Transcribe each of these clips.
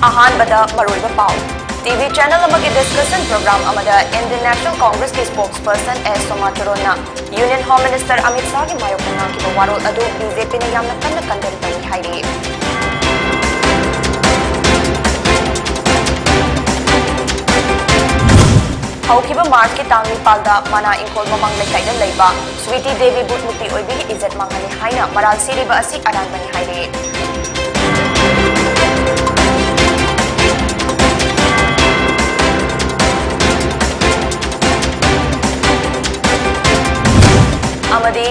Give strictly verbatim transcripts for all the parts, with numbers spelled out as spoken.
ꯑꯍꯥꯟꯕꯗ ꯃꯔꯨꯑꯣꯏꯕ ꯄꯥꯎ꯫ ꯇꯤꯚꯤ ꯆꯦꯅꯦꯜ ꯑꯃꯒꯤ ꯗꯤꯁꯀꯁꯟ ꯄ꯭ꯔꯣꯒ꯭ꯔꯥꯝ ꯑꯃꯗ ꯏꯟꯗꯤꯌꯟ ꯅꯦꯁꯅꯦꯜ ꯀꯣꯡꯒ꯭ꯔꯦꯁꯀꯤ ꯁ꯭ꯄꯣꯛꯁꯄꯔꯁꯟ ꯑꯦꯁ ꯁꯣꯃꯥ ꯆꯔꯣꯟꯅ ꯌꯨꯅꯤꯌꯟ ꯍꯣꯝ ꯃꯤꯅꯤꯁꯇꯔ ꯑꯃꯤꯠ ꯁꯥꯍꯒꯤ ꯃꯥꯌꯣꯛꯇ ꯉꯥꯡꯈꯤꯕ ꯋꯥꯔꯣꯜ ꯑꯗꯨ ꯕꯤ ꯖꯦ ꯄꯤꯅ ꯌꯥꯝꯅ ꯀꯟꯅ ꯀꯟꯗꯦꯝ ꯇꯧꯏ ꯍꯥꯏꯔꯤ꯫ ꯍꯧꯈꯤꯕ ꯃꯥꯔꯆꯀꯤ ꯇꯥꯡ ꯅꯤꯄꯥꯜꯗ ꯃꯅꯥ ꯏꯪꯈꯣꯜ ꯃꯃꯥꯡ ꯂꯩꯀꯥꯏꯗ ꯂꯩꯕ ꯁ꯭ꯋꯤꯇꯤ ꯗꯦꯕꯤꯕꯨ ꯅꯨꯄꯤ ꯑꯣꯏꯕꯤꯒꯤ ꯏꯖꯠ ꯃꯥꯡꯍꯜꯂꯤ ꯍꯥꯏꯅ ꯃꯔꯥꯜ ꯁꯤꯔꯤꯕ ꯑꯁꯤ ꯑꯔꯥꯟꯕꯅꯤ ꯍꯥꯏꯔꯤ꯫ ꯑꯃꯗꯤ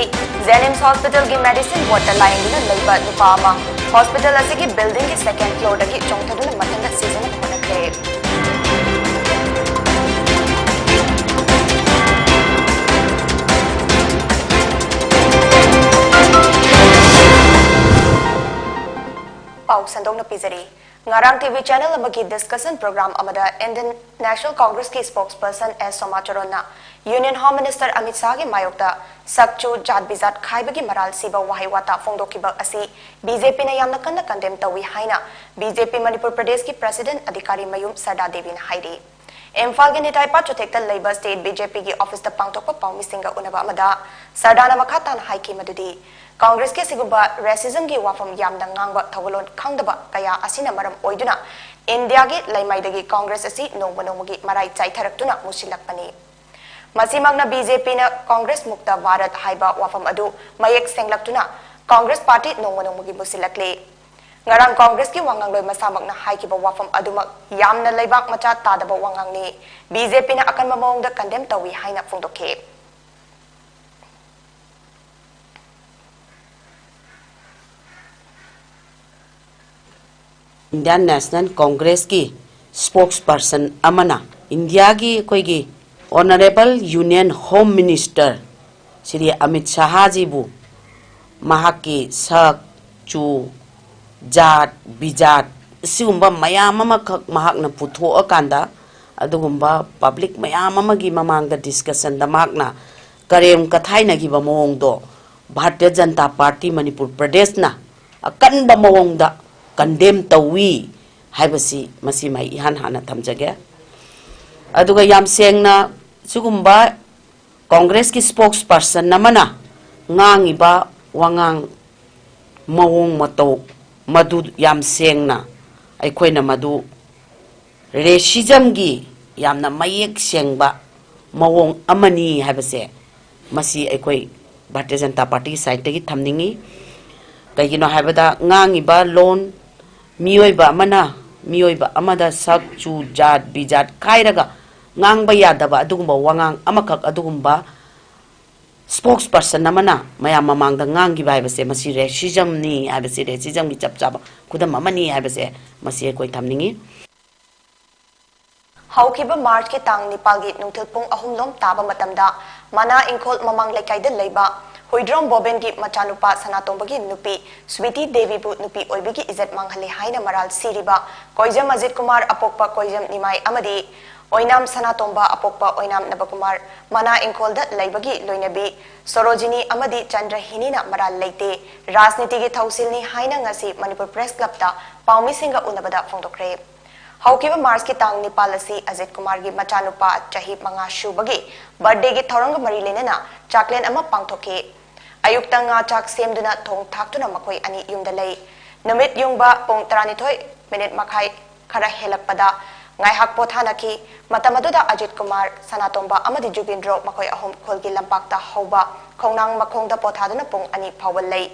ꯖꯦꯅꯤꯝꯁ ꯍꯣꯁꯄꯤꯇꯥꯜꯒꯤ ꯃꯦꯗꯤꯁꯤꯟ ꯋꯥꯔꯗꯇ ꯂꯥꯌꯦꯡꯗꯨꯅ ꯂꯩꯕ ꯅꯨꯄꯥ ꯑꯃ ꯍꯣꯁꯄꯤꯇꯥꯜ ꯑꯁꯤꯒꯤ ꯕꯤꯜꯗꯤꯡꯒꯤ ꯁꯦꯀꯦꯟ ꯐ꯭ꯂꯣꯔꯗꯒꯤ ꯆꯣꯡꯊꯗꯨꯅ ꯃꯊꯟꯇ ꯁꯤꯖꯤꯟꯅꯕ ꯍꯣꯠꯅꯈ꯭ꯔꯦ꯫ ꯄꯥꯎ ꯁꯟꯗꯣꯛꯅ ꯄꯤꯖꯔꯤ꯫ ꯉꯔꯥꯡ ꯇꯤꯚꯤ ꯆꯦꯅꯦꯜ ꯑꯃꯒꯤ ꯗꯤꯁꯀꯁꯟ ꯄ꯭ꯔꯣꯒ꯭ꯔꯥꯝ ꯑꯃꯗ ꯏꯟꯗꯤꯌꯟ ꯅꯦꯁꯅꯦꯜ ꯀꯣꯡꯒ꯭ꯔꯦꯁꯀꯤ ꯁ꯭ꯄꯣꯛꯁꯄꯔꯁꯟ ꯑꯦꯁ ꯁꯣꯃꯥ ꯆꯔꯣꯟꯅ ꯌꯨꯅꯤꯌꯟ ꯍꯣꯝ ꯃꯤꯅꯤꯁꯇꯔ ꯑꯃꯤꯠ ꯁꯥꯍꯒꯤ ꯃꯥꯌꯣꯛꯇ ꯁꯛꯆꯨ, ꯖꯥꯠ ꯕꯤꯖꯥꯠ ꯈꯥꯏꯕꯒꯤ ꯃꯔꯥꯜ ꯁꯤꯕ ꯋꯥꯍꯩ ꯋꯥꯇꯥ ꯐꯣꯡꯗꯣꯛꯈꯤꯕ ꯑꯁꯤ ꯕꯤ ꯖꯦ ꯄꯤꯅ ꯌꯥꯝꯅ ꯀꯟꯅ ꯀꯟꯗꯦꯝ ꯇꯧꯏ ꯍꯥꯏꯅ ꯕꯤ ꯖꯦ ꯄꯤ ꯃꯅꯤꯄꯨꯔ ꯄ꯭ꯔꯗꯦꯁꯀꯤ ꯄ꯭ꯔꯁꯤꯗꯦꯟꯠ ꯑꯙꯤꯀꯥꯔꯤ ꯃꯌꯨꯝ ꯁꯔꯗꯥ ꯗꯦꯕꯤꯅ ꯍꯥꯏꯔꯤ꯫ ꯏꯝꯐꯥꯜꯒꯤ ꯅꯤꯊꯥꯏꯄꯥꯠ ꯆꯨꯊꯦꯛꯇ ꯂꯩꯕ ꯁ꯭ꯇꯦꯠ ꯕꯤ ꯖꯦ ꯄꯤꯒꯤ ꯑꯣꯐꯤꯁꯇ ꯄꯥꯡꯊꯣꯛꯄ ꯄꯥꯎꯃꯤꯁꯤꯡꯒ ꯎꯅꯕ ꯑꯃꯗ ꯁꯔꯗꯥꯅ ꯃꯈꯥ ꯇꯥꯅ ꯍꯥꯏꯈꯤ ꯃꯗꯨꯗꯤ ꯀꯣꯡꯒ꯭ꯔꯦꯁꯀꯤ ꯑꯁꯤꯒꯨꯝꯕ ꯔꯦꯁꯤꯖꯝꯒꯤ ꯋꯥꯐꯝ ꯌꯥꯝꯅ ꯉꯥꯡꯕ ꯊꯧꯒꯜꯂꯣꯟ ꯈꯪꯗꯕ ꯀꯌꯥ ꯑꯁꯤꯅ ꯃꯔꯝ ꯑꯣꯏꯗꯨꯅ ꯏꯟꯗꯤꯌꯥꯒꯤ ꯂꯩꯃꯥꯏꯗꯒꯤ ꯀꯣꯡꯒ꯭ꯔꯦꯁ ꯑꯁꯤ ꯅꯣꯡꯃ ꯅꯣꯡꯃꯒꯤ ꯃꯔꯥꯏ ꯆꯥꯏꯊꯔꯛꯇꯨꯅ ꯃꯨꯁꯤꯜꯂꯛꯄꯅꯤ꯫ ꯃꯁꯤꯃꯛꯅ ꯕꯤ ꯖꯦ ꯄꯤꯅ ꯀꯣꯡꯒ꯭ꯔꯦꯁ ꯃꯨꯛꯇ ꯚꯥꯔꯠ ꯍꯥꯏꯕ ꯋꯥꯐꯝ ꯑꯗꯨ ꯃꯌꯦꯛ ꯁꯦꯡꯂꯛꯇꯨꯅ ꯀꯣꯡꯒ꯭ꯔꯦꯁ ꯄꯥꯔꯇꯤ ꯅꯣꯡꯃ ꯅꯣꯡꯃꯒꯤ ꯃꯨꯁꯤꯜꯂꯛꯂꯤ꯫ ꯉꯔꯥꯡ ꯀꯣꯡꯒ꯭ꯔꯦꯁꯀꯤ ꯋꯥꯉꯥꯡꯂꯣꯏ ꯃꯁꯥꯃꯛꯅ ꯍꯥꯏꯈꯤꯕ ꯋꯥꯐꯝ ꯑꯗꯨꯃꯛ ꯌꯥꯝꯅ ꯂꯩꯕꯥꯛ ꯃꯆꯥ ꯇꯥꯗꯕ ꯋꯥꯉꯥꯡꯅꯤ꯫ ꯕꯤ ꯖꯦ ꯄꯤꯅ ꯑꯀꯟꯕ ꯃꯑꯣꯡꯗ ꯀꯟꯗꯦꯝ ꯇꯧꯏ ꯍꯥꯏꯅ ꯐꯣꯡꯗꯣꯛꯈꯤ꯫ ꯏꯟꯗꯤꯌꯟ ꯅꯦꯁꯅꯦꯜ ꯀꯣꯡꯒ꯭ꯔꯦꯁꯀꯤ ꯁ꯭ꯄꯣꯛꯁꯄꯔꯁꯟ ꯑꯃꯅ ꯏꯟꯗꯤꯌꯥꯒꯤ ꯑꯩꯈꯣꯏꯒꯤ honourable union home minister Shri Amit ꯁꯥꯍꯥꯖꯤꯕꯨ ꯃꯍꯥꯛꯀꯤ ꯁꯛ, ꯆꯨ, ꯖꯥꯠ, ꯕꯤꯖꯥꯠ ꯑꯁꯤꯒꯨꯝꯕ ꯃꯌꯥꯝ ꯑꯃꯈꯛ ꯃꯍꯥꯛꯅ ꯄꯨꯊꯣꯛꯑꯀꯥꯟꯗ, ꯑꯗꯨꯒꯨꯝꯕ ꯄꯕ꯭ꯂꯤꯛ ꯃꯌꯥꯝ ꯑꯃꯒꯤ ꯃꯃꯥꯡꯗ ꯗꯤꯁꯀꯁꯟꯗ ꯃꯍꯥꯛꯅ ꯀꯔꯦꯝ ꯀꯊꯥꯏꯅꯈꯤꯕ ꯃꯑꯣꯡꯗꯣ ꯚꯥꯔꯇꯤꯌ ꯖꯅꯇꯥ ꯄꯥꯔꯇꯤ ꯃꯅꯤꯄꯨꯔ ꯄ꯭ꯔꯗꯦꯁꯅ ꯑꯀꯟꯕ ꯃꯑꯣꯡꯗ ꯀꯟꯗꯦꯝ ꯇꯧꯏ ꯍꯥꯏꯕꯁꯤ ꯃꯁꯤꯃ ꯑꯩ ꯏꯍꯥꯟ ꯍꯥꯟꯅ ꯊꯝꯖꯒꯦ꯫ ꯑꯗꯨꯒ ꯌꯥꯝ ꯁꯦꯡꯅ ꯁꯤꯒꯨꯝꯕ ꯀꯣꯡꯒ꯭ꯔꯦꯁꯀꯤ spokesperson ꯑꯃꯅ ꯉꯥꯡꯉꯤꯕ ꯋꯥꯉꯥꯡ ꯃꯑꯣꯡ ꯃꯇꯧ ꯃꯗꯨ ꯌꯥꯝ ꯁꯦꯡꯅ ꯑꯩꯈꯣꯏꯅ ꯃꯗꯨ racismꯒꯤ ꯌꯥꯝꯅ ꯃꯌꯦꯛ ꯁꯦꯡꯕ ꯃꯑꯣꯡ ꯑꯃꯅꯤ ꯍꯥꯏꯕꯁꯦ ꯃꯁꯤ ꯑꯩꯈꯣꯏ ꯚꯥꯔꯇꯤꯌ ꯖꯅꯇꯥ ꯄꯥꯔꯇꯤꯒꯤ sideꯇꯒꯤ ꯊꯝꯅꯤꯡꯉꯤ꯫ ꯀꯩꯒꯤꯅꯣ ꯍꯥꯏꯕꯗ ꯉꯥꯡꯉꯤꯕ ꯂꯣꯟ, ꯃꯤꯑꯣꯏꯕ ꯑꯃꯅ ꯃꯤꯑꯣꯏꯕ ꯑꯃꯗ ꯁꯛ, ꯆꯨ, ꯖꯥꯠ, ꯕꯤꯖꯥꯠ ꯈꯥꯏꯔꯒ ꯉꯥꯡꯕ ꯌꯥꯗꯕ ꯑꯗꯨꯒꯨꯝꯕ ꯋꯥꯉꯥꯡ ꯑꯃꯈꯛ ꯑꯗꯨꯒꯨꯝꯕ spokesperson ꯑꯃꯅ ꯃꯌꯥꯝ ꯃꯃꯥꯡꯗ ꯉꯥꯡꯈꯤꯕ ꯍꯥꯏꯕꯁꯦ ꯃꯁꯤ racismꯅꯤ ꯍꯥꯏꯕꯁꯤ, racismꯒꯤ ꯆꯞ ꯆꯥꯕ ꯈꯨꯗꯝ ꯑꯃꯅꯤ ꯍꯥꯏꯕꯁꯦ ꯃꯁꯤ ꯑꯩꯈꯣꯏ ꯊꯝꯅꯤꯡꯉꯤ꯫ ꯍꯧꯈꯤꯕ Marchꯀꯤ ꯇꯥꯡ ꯅꯤꯄꯥꯜꯒꯤ ꯅꯨꯡꯊꯤꯜ ꯄꯨꯡ ꯑꯍꯨꯝ ꯂꯣꯝ ꯇꯥꯕ ꯃꯇꯝꯗ ꯃꯅꯥ ꯏꯪꯈꯣꯜ ꯃꯃꯥꯡ ꯂꯩꯀꯥꯏꯗ ꯂꯩꯕ ꯍꯨꯏꯗ꯭ꯔꯣꯝ ꯕꯣꯕꯦꯟꯒꯤ ꯃꯆꯥꯅꯨꯄꯥ ꯁꯅꯥꯇꯣꯝꯕꯒꯤ ꯅꯨꯄꯤ ꯁ꯭ꯋꯤꯇꯤ ꯗꯦꯕꯤꯕꯨ ꯅꯨꯄꯤ ꯑꯣꯏꯕꯒꯤ ꯏꯖꯠ ꯃꯥꯡꯍꯜꯂꯦ ꯍꯥꯏꯅ ꯃꯔꯥꯜ ꯁꯤꯔꯤꯕ ꯀꯣꯏꯖꯝ ꯑꯖꯤꯠ ꯀꯨꯃꯥꯔ ꯑꯄꯣꯛꯄ ꯀꯣꯏꯖꯝ ꯅꯤꯃꯥꯏ ꯑꯃꯗꯤ ꯑꯣꯏꯅꯥꯝ ꯁꯅꯥꯇꯣꯝꯕ ꯑꯄꯣꯛꯄ ꯑꯣꯏꯅꯥꯝ ꯅꯕꯀꯨꯃꯥꯔ ꯃꯅꯥ ꯏꯪꯈꯣꯜꯗ ꯂꯩꯕꯒꯤ ꯂꯣꯏꯅꯕꯤ ꯁꯣꯔꯣꯖꯤꯅꯤ ꯑꯃꯗꯤ ꯆꯟꯗ꯭ꯔꯍꯤꯅꯤꯅ ꯃꯔꯥꯜ ꯂꯩꯇꯦ, ꯔꯥꯖꯅꯤꯇꯤꯒꯤ ꯊꯧꯁꯤꯜꯅꯤ ꯍꯥꯏꯅ ꯉꯁꯤ ꯃꯅꯤꯄꯨꯔ Press Clubꯇ ꯄꯥꯎꯃꯤꯁꯤꯡꯒ ꯎꯅꯕꯗ ꯐꯣꯡꯗꯣꯛꯈ꯭ꯔꯦ꯫ ꯍꯧꯈꯤꯕ Marchꯀꯤ ꯇꯥꯡ ꯅꯤꯄꯥꯜ ꯑꯁꯤ ꯑꯖꯤꯠ ꯀꯨꯃꯥꯔꯒꯤ ꯃꯆꯥꯅꯨꯄꯥ ꯆꯍꯤ ꯃꯉꯥ ꯁꯨꯕꯒꯤ birthdayꯒꯤ ꯊꯧꯔꯝꯒ ꯃꯔꯤ ꯂꯩꯅꯅ ꯆꯥꯛꯂꯦꯟ ꯑꯃ ꯄꯥꯡꯊꯣꯛꯈꯤ꯫ ꯑꯌꯨꯛꯇ ꯉꯥ ꯆꯥꯛ ꯁꯦꯝꯗꯨꯅ ꯊꯣꯡ ꯊꯥꯛꯇꯨꯅ ꯃꯈꯣꯏ ꯑꯅꯤ ꯌꯨꯝꯗ ꯂꯩ꯫ ꯅꯨꯃꯤꯠ ꯌꯨꯡꯕ ꯄꯨꯡ ꯇꯔꯥꯅꯤꯊꯣꯏ ꯃꯤꯅꯤꯠ ꯃꯈꯥꯏ ꯈꯔ ꯍꯦꯜꯂꯛꯄꯗ ꯉꯥꯏꯍꯥꯛ ꯄꯣꯊꯥꯅꯈꯤ꯫ ꯃꯇꯝ ꯑꯗꯨꯗ ꯑꯖꯤꯠ ꯀꯨꯃꯥꯔ, ꯁꯅꯥꯇꯣꯝꯕ ꯑꯃꯗꯤ ꯖꯨꯒꯤꯟꯗ꯭ꯔꯣ ꯃꯈꯣꯏ ꯑꯍꯨꯝ ꯈꯨꯜꯒꯤ ꯂꯝꯄꯥꯛꯇ ꯍꯧꯕ ꯈꯣꯡꯅꯥꯡ ꯃꯈꯣꯡꯗ ꯄꯣꯊꯥꯗꯨꯅ ꯄꯨꯡ ꯑꯅꯤ ꯐꯥꯎꯕ ꯂꯩ꯫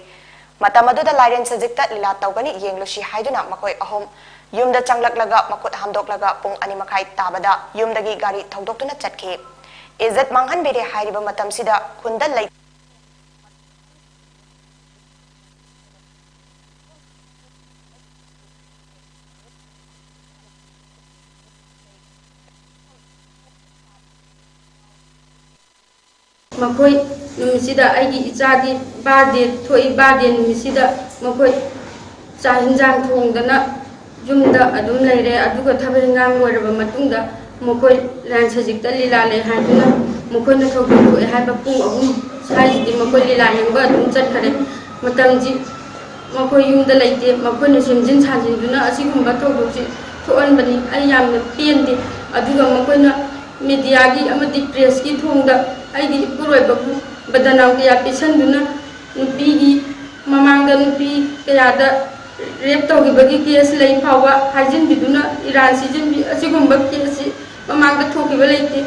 ꯃꯇꯝ ꯑꯗꯨꯗ ꯂꯥꯏꯔꯦꯟ ꯁꯖꯤꯛꯇ ꯂꯤꯂꯥ ꯇꯧꯒꯅꯤ, ꯌꯦꯡꯂꯨꯁꯤ ꯍꯥꯏꯗꯨꯅ ꯃꯈꯣꯏ ꯑꯍꯨꯝ ꯌꯨꯝꯗ ꯆꯪꯂꯛꯂꯒ ꯃꯈꯨꯠ ꯍꯥꯝꯗꯣꯛꯂꯒ ꯄꯨꯡ ꯑꯅꯤ ꯃꯈꯥꯏ ꯇꯥꯕꯗ ꯌꯨꯝꯗꯒꯤ ꯒꯥꯔꯤ ꯊꯧꯗꯣꯛꯇꯨꯅ ꯆꯠꯈꯤ꯫ ꯏꯖꯠ ꯃꯥꯡꯍꯟꯕꯤꯔꯦ ꯍꯥꯏꯔꯤꯕ ꯃꯇꯝꯁꯤꯗ ꯈꯨꯟꯗ ꯂꯩ ꯃꯈꯣꯏ ꯅꯨꯃꯤꯠꯁꯤꯗ ꯑꯩꯒꯤ ꯏꯆꯥꯗꯤ birthday ꯊꯣꯛꯏ, birthday ꯅꯨꯃꯤꯠꯁꯤꯗ ꯃꯈꯣꯏ ꯆꯥꯛ ꯍꯤꯟꯖꯥꯡ ꯊꯣꯡꯗꯅ ꯌꯨꯝꯗ ꯑꯗꯨꯝ ꯂꯩꯔꯦ꯫ ꯑꯗꯨꯒ ꯊꯕꯛ ꯏꯟꯈꯥꯡ ꯂꯣꯏꯔꯕ ꯃꯇꯨꯡꯗ ꯃꯈꯣꯏ ꯂꯥꯏꯔꯦꯟ ꯁꯖꯤꯛꯇ ꯂꯤꯂꯥ ꯂꯩ ꯍꯥꯏꯗꯨꯅ ꯃꯈꯣꯏꯅ ꯊꯧꯗꯣꯛ ꯊꯣꯛꯑꯦ ꯍꯥꯏꯕ ꯄꯨꯡ ꯑꯍꯨꯝ ꯁ꯭ꯋꯥꯏꯁꯤꯗꯤ ꯃꯈꯣꯏ ꯂꯤꯂꯥ ꯌꯦꯡꯕ ꯑꯗꯨꯝ ꯆꯠꯈꯔꯦ꯫ ꯃꯇꯝꯁꯤ ꯃꯈꯣꯏ ꯌꯨꯝꯗ ꯂꯩꯇꯦ꯫ ꯃꯈꯣꯏꯅ ꯁꯦꯝꯖꯤꯟ ꯁꯥꯖꯤꯟꯗꯨꯅ ꯑꯁꯤꯒꯨꯝꯕ ꯊꯧꯗꯣꯛꯁꯤ ꯊꯣꯛꯍꯟꯕꯅꯤ꯫ ꯑꯩ ꯌꯥꯝꯅ ꯄꯦꯟꯗꯦ꯫ ꯑꯗꯨꯒ ꯃꯈꯣꯏꯅ ꯃꯦꯗꯤꯌꯥꯒꯤ ꯑꯃꯗꯤ ꯄ꯭ꯔꯦꯁꯀꯤ ꯊꯣꯡꯗ ꯑꯩꯒꯤ ꯏꯄꯨꯔꯣꯏꯕꯕꯨ ꯕꯗꯅꯥꯝ ꯀꯌꯥ ꯄꯤꯁꯟꯗꯨꯅ ꯅꯨꯄꯤꯒꯤ ꯃꯃꯥꯡꯗ ꯅꯨꯄꯤ ꯀꯌꯥꯗ ꯔꯦꯞ ꯇꯧꯈꯤꯕꯒꯤ ꯀꯦꯁ ꯂꯩ ꯐꯥꯎꯕ ꯍꯥꯏꯖꯤꯟꯕꯤꯗꯨꯅ ꯏꯔꯥꯟ ꯁꯤꯖꯤꯟꯕꯤ ꯑꯁꯤꯒꯨꯝꯕ ꯀꯦꯁꯁꯤ ꯃꯃꯥꯡꯗ ꯊꯣꯛꯈꯤꯕ ꯂꯩꯇꯦ꯫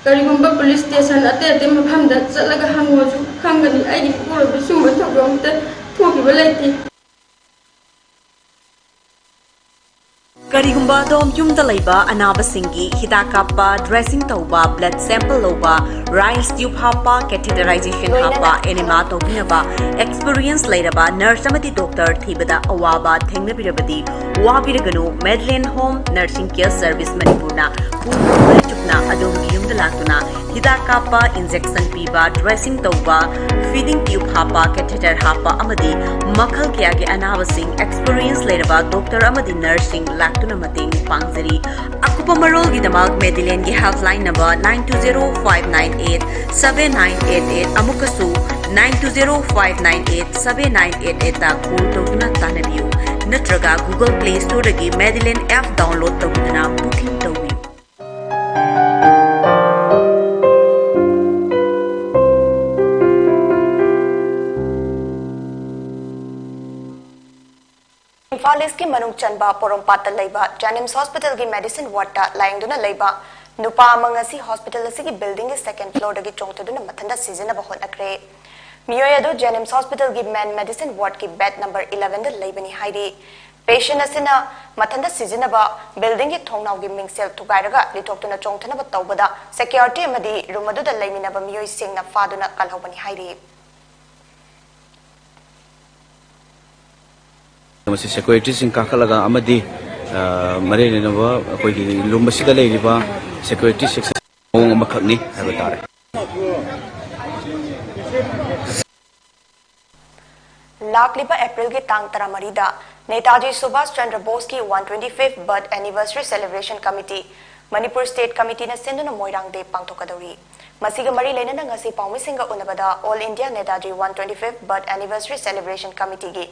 ꯀꯔꯤꯒꯨꯝꯕ ꯄꯨꯂꯤꯁ ꯁ꯭ꯇꯦꯁꯟ ꯑꯇꯩ ꯑꯇꯩ ꯃꯐꯝꯗ ꯆꯠꯂꯒ ꯍꯪꯉꯨꯔꯁꯨ ꯈꯪꯒꯅꯤ꯫ ꯑꯩꯒꯤ ꯏꯄꯨꯔꯣꯏꯕ ꯁꯤꯒꯨꯝꯕ ꯊꯧꯗꯣꯛ ꯑꯝꯇ ꯊꯣꯛꯈꯤꯕ ꯂꯩꯇꯦ꯫ ꯀꯔꯤꯒꯨꯝꯕ ꯑꯗꯣꯝ ꯌꯨꯝꯗ ꯂꯩꯕ ꯑꯅꯥꯕꯁꯤꯡꯒꯤ ꯍꯤꯗꯥꯛ ꯀꯥꯞꯄ, ꯗ꯭ꯔꯦꯁꯤꯡ ꯇꯧꯕ, ꯕ꯭ꯂꯗ ꯁꯦꯝꯄꯜ ꯂꯧꯕ, ꯔꯥꯏꯜꯁ ꯇ꯭ꯌꯨꯕ ꯍꯥꯞꯄ, ꯀꯦꯊꯦꯇꯔꯥꯏꯖꯦꯁꯟ ꯍꯥꯞꯄ, ꯑꯦꯅꯤꯃꯥ ꯇꯧꯕꯤꯅꯕ ꯑꯦꯛꯁꯄꯤꯔꯤꯌꯦꯟꯁ ꯂꯩꯔꯕ ꯅꯔꯁ ꯑꯃꯗꯤ ꯗꯣꯛꯇꯔ ꯊꯤꯕꯗ ꯑꯋꯥꯕ ꯊꯦꯡꯅꯕꯤꯔꯕꯗꯤ ꯋꯥꯕꯤꯔꯒꯅꯨ꯫ ꯃꯦꯗꯂꯦꯟ ꯍꯣꯝ ꯅꯔꯁꯤꯡ ꯀꯦꯌꯔ ꯁꯔꯚꯤꯁ ꯃꯅꯤꯄꯨꯔꯅ ꯄꯨꯡ ꯀꯨꯟꯃꯔꯤ ꯆꯨꯞꯅ ꯑꯗꯣꯝꯒꯤ ꯌꯨꯝꯗ ꯂꯥꯛꯇꯨꯅ ꯍꯤꯗꯥꯛ ꯀꯥꯞꯄ, ꯏꯟꯖꯦꯛꯁꯟ ꯄꯤꯕ, ꯗ꯭ꯔꯦꯁꯤꯡ ꯇꯧꯕ, ꯐꯤꯗꯤꯡ ꯇ꯭ꯌꯨꯕ ꯍꯥꯞꯄ, ꯀꯦꯊꯦꯇꯔ ꯍꯥꯞꯄ ꯑꯃꯗꯤ ꯃꯈꯜ ꯀꯌꯥꯒꯤ ꯑꯅꯥꯕꯁꯤꯡ ꯑꯦꯛꯁꯄꯤꯔꯤꯌꯦꯟꯁ ꯂꯩꯔꯕ ꯗꯣꯛꯇꯔ ꯑꯃꯗꯤ ꯅꯔꯁꯁꯤꯡ ꯂꯥꯛꯇꯨꯅ ꯃꯇꯦꯡ ꯄꯥꯡꯖꯔꯤ꯫ ꯑꯀꯨꯞꯄ ꯃꯔꯣꯜꯒꯤꯗꯃꯛ ꯃꯦꯗꯤꯂꯦꯟꯒꯤ helpline number nine two zero five nine eight seven nine eight eight ꯑꯃꯨꯛꯀꯁꯨ nine two zero five nine eight seven nine eight eight ꯗ ꯀꯣꯜ ꯇꯧꯗꯨꯅ ꯇꯥꯟꯅꯕꯤꯌꯨ, ꯅꯠꯇ꯭ꯔꯒ Google Play Store ꯗꯒꯤ ꯃꯦꯗꯤꯂꯦꯟ ꯑꯦꯞ ꯗꯥꯎꯟꯂꯣꯗ ꯇꯧꯗꯨꯅ ꯕꯨꯀꯤꯡ ꯇꯧꯕꯤꯌꯨ꯫ ꯏꯝꯐꯥꯜ ꯏꯁꯀꯤ ꯃꯅꯨꯡ ꯆꯟꯕ ꯄꯣꯔꯣꯝꯄꯥꯠꯇ ꯂꯩꯕ ꯖꯦꯅꯤꯝꯁ ꯍꯣꯁꯄꯤꯇꯥꯜꯒꯤ ꯃꯦꯗꯤꯁꯤꯟ ꯋꯥꯔꯗꯇ ꯂꯥꯌꯦꯡꯗꯨꯅ ꯂꯩꯕ ꯅꯨꯄꯥ ꯑꯃ ꯉꯁꯤ ꯍꯣꯁꯄꯤꯇꯥꯜ ꯑꯁꯤꯒꯤ ꯕꯤꯜꯗꯤꯡꯒꯤ ꯁꯦꯀꯦꯟ ꯐ꯭ꯂꯣꯔꯗꯒꯤ ꯆꯣꯡꯊꯗꯨꯅ ꯃꯊꯟꯇ ꯁꯤꯖꯤꯟꯅꯕ ꯍꯣꯠꯅꯈ꯭ꯔꯦ꯫ ꯃꯤꯑꯣꯏ ꯑꯗꯨ ꯖꯦꯅꯤꯝꯁ ꯍꯣꯁꯄꯤꯇꯥꯜꯒꯤ ꯃꯦꯟ ꯃꯦꯗꯤꯁꯤꯟ ꯋꯥꯔꯗꯀꯤ ꯕꯦꯗ ꯅꯝꯕꯔ eleven ꯗ ꯂꯩꯕꯅꯤ ꯍꯥꯏꯔꯤ꯫ ꯄꯦꯁꯦꯟ ꯑꯁꯤꯅ ꯃꯊꯟꯇ ꯁꯤꯖꯤꯟꯅꯕ ꯕꯤꯜꯗꯤꯡꯒꯤ ꯊꯣꯡꯅꯥꯎꯒꯤ ꯃꯤꯡꯁꯦꯜ ꯊꯨꯒꯥꯏꯔꯒ ꯂꯤꯊꯣꯛꯇꯨꯅ ꯆꯣꯡꯊꯅꯕ ꯇꯧꯕꯗ ꯁꯦꯀ꯭ꯌꯨꯔꯤꯇꯤ ꯑꯃꯗꯤ ꯔꯨꯝ ꯑꯗꯨꯗ ꯂꯩꯃꯤꯟꯅꯕ ꯃꯤꯑꯣꯏꯁꯤꯡꯅ ꯐꯥꯗꯨꯅ ꯀꯜꯍꯧꯕꯅꯤ ꯍꯥꯏꯔꯤ꯫ ꯃꯁꯤ ꯁꯦꯀ꯭ꯌꯨꯔꯤꯇꯤꯁꯤꯡ ꯀꯥꯈꯠꯂꯒ ꯑꯃꯗꯤ ꯃꯔꯤ ꯂꯩꯅꯕ ꯑꯩꯈꯣꯏꯒꯤ ꯂꯨꯝ ꯑꯁꯤꯗ ꯂꯩꯔꯤꯕ ꯁꯦꯀ꯭ꯌꯨꯔꯤꯇꯤ ꯁꯦꯛꯁꯟ ꯃꯑꯣꯡ ꯑꯃꯈꯛꯅꯤ ꯍꯥꯏꯕ ꯇꯥꯔꯦ꯫ ꯂꯥꯛꯂꯤꯕ ꯑꯦꯄ꯭ꯔꯤꯜꯒꯤ ꯇꯥꯡ ꯇꯔꯥꯃꯔꯤꯗ ꯅꯦꯇꯥꯖꯤ ꯁꯨꯚꯥꯁ ꯆꯟꯗ꯭ꯔ ꯕꯣꯁꯀꯤ one twenty fifth birth anniversary celebration committee Manipur state ꯀꯃꯤꯇꯤꯅ ꯁꯤꯟꯗꯨꯅ ꯃꯣꯏꯔꯥꯡ ꯗꯦ ꯄꯥꯡꯊꯣꯛꯀꯗꯧꯔꯤ꯫ ꯃꯁꯤꯒ ꯃꯔꯤ ꯂꯩꯅꯅ ꯉꯁꯤ ꯄꯥꯎꯃꯤꯁꯤꯡꯒ ꯎꯅꯕꯗ All India Netaji one twenty-fifth Birth Anniversary Celebration Committeeꯒꯤ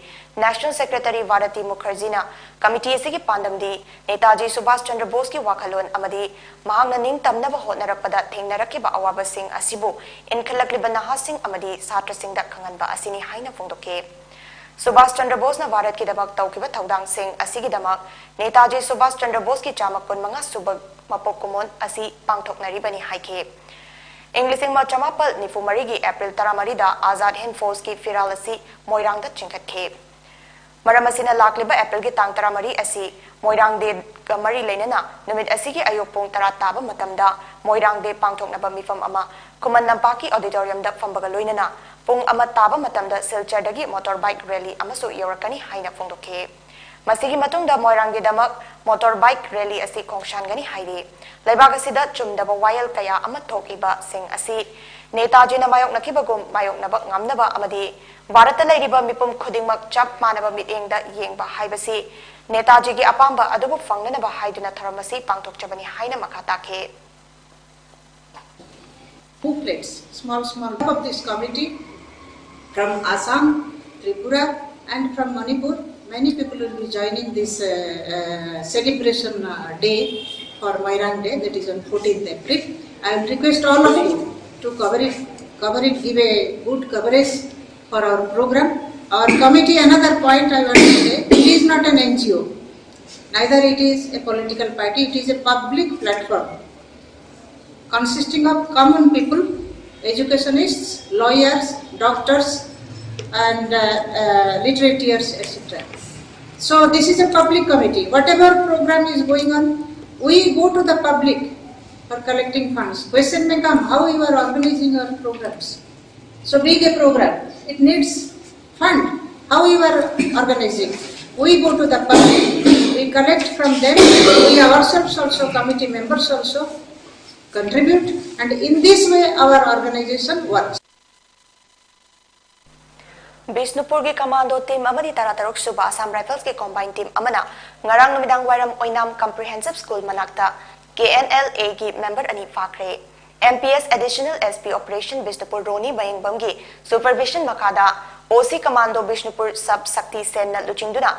National Secretary ꯚꯥꯔꯇꯤ ꯃꯨꯈꯔꯖꯤꯅ ꯀꯃꯤꯇꯤ ꯑꯁꯤꯒꯤ ꯄꯥꯟꯗꯝꯗꯤ ꯅꯦꯇꯥꯖꯤ ꯁꯨꯚꯥꯁ ꯆꯟꯗ꯭ꯔ ꯕꯣꯁꯀꯤ ꯋꯥꯈꯜꯂꯣꯟ ꯑꯃꯗꯤ ꯃꯍꯥꯛꯅ ꯅꯤꯡꯇꯝꯅꯕ ꯍꯣꯠꯅꯔꯛꯄꯗ ꯊꯦꯡꯅꯔꯛꯈꯤꯕ ꯑꯋꯥꯕꯁꯤꯡ ꯑꯁꯤꯕꯨ ꯏꯟꯈꯠꯂꯛꯂꯤꯕ ꯅꯍꯥꯁꯤꯡ ꯑꯃꯗꯤ ꯁꯥꯇ꯭ꯔꯁꯤꯡꯗ ꯈꯪꯍꯟꯕ ꯑꯁꯤꯅꯤ ꯍꯥꯏꯅ ꯐꯣꯡꯗꯣꯛꯈꯤ꯫ ꯁꯨꯚꯥꯁ ꯆꯟꯗ꯭ꯔ ꯕꯣꯁꯅ ꯚꯥꯔꯠꯀꯤꯗꯃꯛ ꯇꯧꯈꯤꯕ ꯊꯧꯗꯥꯡꯁꯤꯡ ꯑꯁꯤꯒꯤꯗꯃꯛ ꯅꯦꯇꯥꯖꯤ ꯁꯨꯚꯥꯁ ꯆꯟꯗ꯭ꯔ ꯕꯣꯁꯀꯤ ꯆꯥꯝꯃ ꯀꯨꯟꯃꯉꯥ ꯁꯨꯕ ꯃꯄꯣꯛ ꯀꯨꯝꯑꯣꯟ ꯑꯁꯤ ꯄꯥꯡꯊꯣꯛꯅꯔꯤꯕꯅꯤ ꯍꯥꯏꯈꯤ꯫ ꯏꯪ ꯂꯤꯁꯤꯡ ꯑꯃ ꯆꯃꯥꯄꯜ ꯅꯤꯐꯨ ꯃꯔꯤꯒꯤ ꯑꯦꯄ꯭ꯔꯤꯜ ꯇꯔꯥꯃꯔꯤꯗ ꯑꯥꯖꯥꯗ ꯍꯤꯟꯗ ꯐꯣꯔꯁꯀꯤ ꯐꯤꯔꯥꯜ ꯑꯁꯤ ꯃꯣꯏꯔꯥꯡꯗ ꯆꯤꯡꯈꯠꯈꯤ꯫ ꯃꯔꯝ ꯑꯁꯤꯅ ꯂꯥꯛꯂꯤꯕ ꯑꯦꯄ꯭ꯔꯤꯜꯒꯤ ꯇꯥꯡ ꯇꯔꯥꯃꯔꯤ ꯑꯁꯤ ꯃꯣꯏꯔꯥꯡ ꯗꯦꯒ ꯃꯔꯤ ꯂꯩꯅꯅ ꯅꯨꯃꯤꯠ ꯑꯁꯤꯒꯤ ꯑꯌꯨꯛ ꯄꯨꯡ ꯇꯔꯥ ꯇꯥꯕ ꯃꯇꯝꯗ ꯃꯣꯏꯔꯥꯡ ꯗꯦ ꯄꯥꯡꯊꯣꯛꯅꯕ ꯃꯤꯐꯝ ꯑꯃ ꯈꯨꯃꯟ ꯂꯝꯄꯥꯛꯀꯤ ꯑꯣꯗꯤꯇꯣꯔꯤꯌꯝꯗ ꯐꯝꯕꯒ ꯂꯣꯏꯅꯅ ꯄꯨꯡ ꯑꯃ ꯇꯥꯕ ꯃꯇꯝꯗ ꯁꯤꯜꯆꯔꯗꯒꯤ ꯃꯣꯇꯣꯔ ꯕꯥꯏꯛ ꯔꯦꯂꯤ ꯑꯃꯁꯨ ꯌꯧꯔꯛꯀꯅꯤ ꯍꯥꯏꯅ ꯐꯣꯡꯗꯣꯛꯈꯤ꯫ ꯃꯁꯤꯒꯤ ꯃꯇꯨꯡꯗ ꯃꯣꯏꯔꯥꯡꯒꯤꯗꯃꯛ ꯃꯣꯇꯣꯔ ꯕꯥꯏꯛ ꯔꯦꯂꯤ ꯑꯁꯤ ꯈꯣꯡꯁꯥꯟꯒꯅꯤ ꯍꯥꯏꯔꯤ꯫ ꯂꯩꯕꯥꯛ ꯑꯁꯤꯗ ꯆꯨꯝꯗꯕ ꯋꯥꯌꯦꯜ ꯀꯌꯥ ꯑꯃ ꯊꯣꯛꯂꯤꯕꯁꯤꯡ ꯑꯁꯤ ꯅꯦꯇꯥꯖꯤꯅ ꯃꯥꯌꯣꯛꯅꯈꯤꯕꯒꯨꯝ ꯃꯥꯌꯣꯛꯅꯕ ꯉꯝꯅꯕ ꯑꯃꯗꯤ ꯚꯥꯔꯠꯇ ꯂꯩꯔꯤꯕ ꯃꯤꯄꯨꯝ ꯈꯨꯗꯤꯡꯃꯛ ꯆꯞ ꯃꯥꯟꯅꯕ ꯃꯤꯠꯌꯦꯡꯗ ꯌꯦꯡꯕ ꯍꯥꯏꯕꯁꯤ ꯅꯦꯇꯥꯖꯤꯒꯤ ꯑꯄꯥꯝꯕ ꯑꯗꯨꯕꯨ ꯐꯪꯅꯅꯕ ꯍꯥꯏꯗꯨꯅ ꯊꯧꯔꯝ ꯑꯁꯤ ꯄꯥꯡꯊꯣꯛꯆꯕꯅꯤ ꯍꯥꯏꯅ ꯃꯈꯥ ꯇꯥꯈꯤ꯫ Booklets, small, small, of this committee from Assam, Tripura, and from Manipur. Many people will be joining this uh, uh, celebration uh, day for Moirang Day, that is on fourteenth April. I will request all of you to cover it, cover it, give a good coverage for our program. Our committee, another point I want to say, it is not an N G O, neither it is a political party, it is a public platform consisting of common people, educationists, lawyers, doctors, and uh, uh, literateurs, et cetera. So this is a public committee. Whatever program is going on, we go to the public for collecting funds. Question may come, how you are organizing your programs? So big a program, it needs fund. How you are organizing? We go to the public, we collect from them, we ourselves also, committee members also contribute, and in this way our organization works. ꯕꯤꯁꯅꯨꯄꯨꯔꯒꯤ commando team ꯑꯃꯗꯤ ꯇꯔꯥꯇꯔꯨꯛ ꯁꯨꯕ Assam ꯔꯥꯏꯐꯜꯁꯀꯤ ꯀꯣꯝꯕꯥꯏꯟ team ꯑꯃꯅ ꯉꯔꯥꯡ ꯅꯨꯃꯤꯗꯥꯡ ꯋꯥꯏꯔꯝ ꯑꯣꯏꯅꯥꯝ comprehensive school ꯃꯅꯥꯛꯇ K N L ꯑꯦꯒꯤ member ꯑꯅꯤ ꯐꯥꯈ꯭ꯔꯦ꯫ M P S Additional S P Operation Bishnupur Roni ꯕꯌꯦꯡꯕꯝꯒꯤ supervision ꯃꯈꯥꯗ O C Commando Bishnupur Sub Shakti Senꯅ ꯂꯨꯆꯤꯡꯗꯨꯅ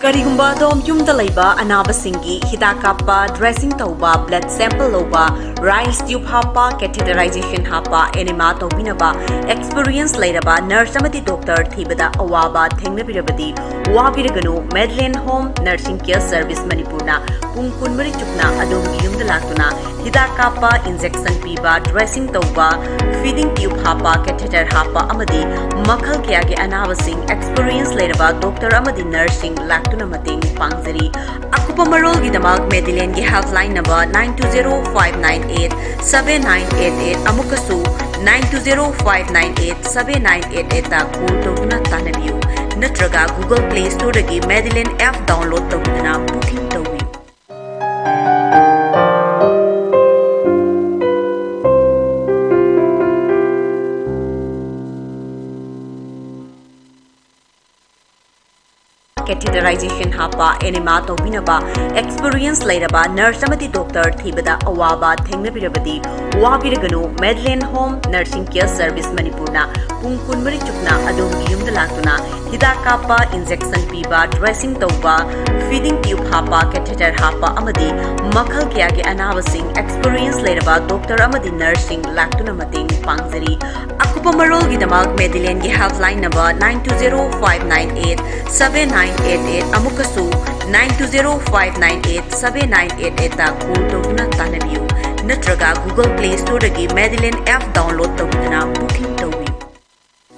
ꯀꯔꯤꯒꯨꯝꯕ ꯑꯗꯣꯝ ꯌꯨꯝꯗ ꯂꯩꯕ ꯑꯅꯥꯕꯁꯤꯡꯒꯤ ꯍꯤꯗꯥꯛ ꯀꯥꯞꯄ, dressing ꯇꯧꯕ, blood sample ꯂꯧꯕ, rice tube ꯍꯥꯞꯄ, catheterization ꯍꯥꯞꯄ, enema ꯇꯧꯕꯤꯅꯕ experience ꯂꯩꯔꯕ nurse ꯑꯃꯗꯤ doctor ꯊꯤꯕꯗ ꯑꯋꯥꯕ ꯊꯦꯡꯅꯕꯤꯔꯕꯗꯤ, ꯋꯥꯕꯤꯔꯒꯅꯨ꯫ Madeline Home Nursing Care Service ꯃꯅꯤꯄꯨꯔꯅ ꯄꯨꯡ ꯀꯨꯟꯃꯔꯤ ꯆꯨꯞꯅ ꯑꯗꯣꯝꯒꯤ ꯌꯨꯝꯗ ꯂꯥꯛꯇꯨꯅ ꯍꯤꯗꯥꯛ ꯀꯥꯞꯄ, injection ꯄꯤꯕ, dressing ꯇꯧꯕ, feeding tube ꯍꯥꯞꯄ, catheter ꯍꯥꯞꯄ ꯑꯃꯗꯤ ꯃꯈꯜ ꯀꯌꯥꯒꯤ ꯑꯅꯥꯕꯁꯤꯡ experience ꯂꯩꯔꯕ doctor ꯑꯃꯗꯤ nurseꯁꯤꯡ ꯂꯥꯛꯇꯨꯅ ꯃꯇꯦꯡ ꯄꯥꯡꯖꯔꯤ꯫ ꯑꯀꯨꯞꯄ ꯃꯔꯣꯜꯒꯤꯗꯃꯛ Madelineꯒꯤ helpline number nine two zero five nine eight seven nine eight eight, ꯑꯃꯨꯛꯀꯁꯨ nine two zero five nine eight seven nine eight eight call ꯇꯧꯗꯨꯅ ꯇꯥꯟꯅꯕꯤꯌꯨ, ꯅꯠꯇ꯭ꯔꯒ Google Play Storeꯗꯒꯤ Madeline app download ꯇꯧꯗꯨꯅ booking ꯇꯧꯕꯤꯌꯨ꯫ Catheterization ꯍꯥꯞꯄ, enema ꯇꯧꯕꯤꯅꯕ experience ꯂꯩꯔꯕ nurse ꯑꯃꯗꯤ doctor ꯊꯤꯕꯗ ꯑꯋꯥꯕ ꯊꯦꯡꯅꯕꯤꯔꯕꯗꯤ, ꯋꯥꯕꯤꯔꯒꯅꯨ꯫ Madeline Home Nursing Care Service ꯃꯅꯤꯄꯨꯔꯅ ꯄꯨꯡ ꯀꯨꯟꯃꯔꯤ ꯆꯨꯞꯅ ꯑꯗꯣꯝꯒꯤ ꯌꯨꯝꯗ ꯂꯥꯛꯇꯨꯅ ꯍꯤꯗꯥꯛ ꯀꯥꯞꯄ, injection ꯄꯤꯕ, dressing ꯇꯧꯕ, feeding tube ꯍꯥꯞꯄ, catheter ꯍꯥꯞꯄ ꯑꯃꯗꯤ ꯃꯈꯜ ꯀꯌꯥꯒꯤ ꯑꯅꯥꯕꯁꯤꯡ experience ꯂꯩꯔꯕ doctor ꯑꯃꯗꯤ nurseꯁꯤꯡ ꯂꯥꯛꯇꯨꯅ ꯃꯇꯦꯡ ꯄꯥꯡꯖꯔꯤ꯫ ꯑꯀꯨꯞꯄ ꯃꯔꯣꯜꯒꯤꯗꯃꯛ Madelineꯒꯤ helpline number nine two zero five nine eight seven nine eight eight, ꯑꯃꯨꯛꯀꯁꯨ nine two zero five nine eight seven nine eight eight call ꯇꯧꯗꯨꯅ ꯇꯥꯟꯅꯕꯤꯌꯨ, ꯅꯠꯇ꯭ꯔꯒ Google Play Storeꯗꯒꯤ Madeline app download ꯇꯧꯗꯨꯅ booking ꯇꯧꯕꯤꯌꯨ꯫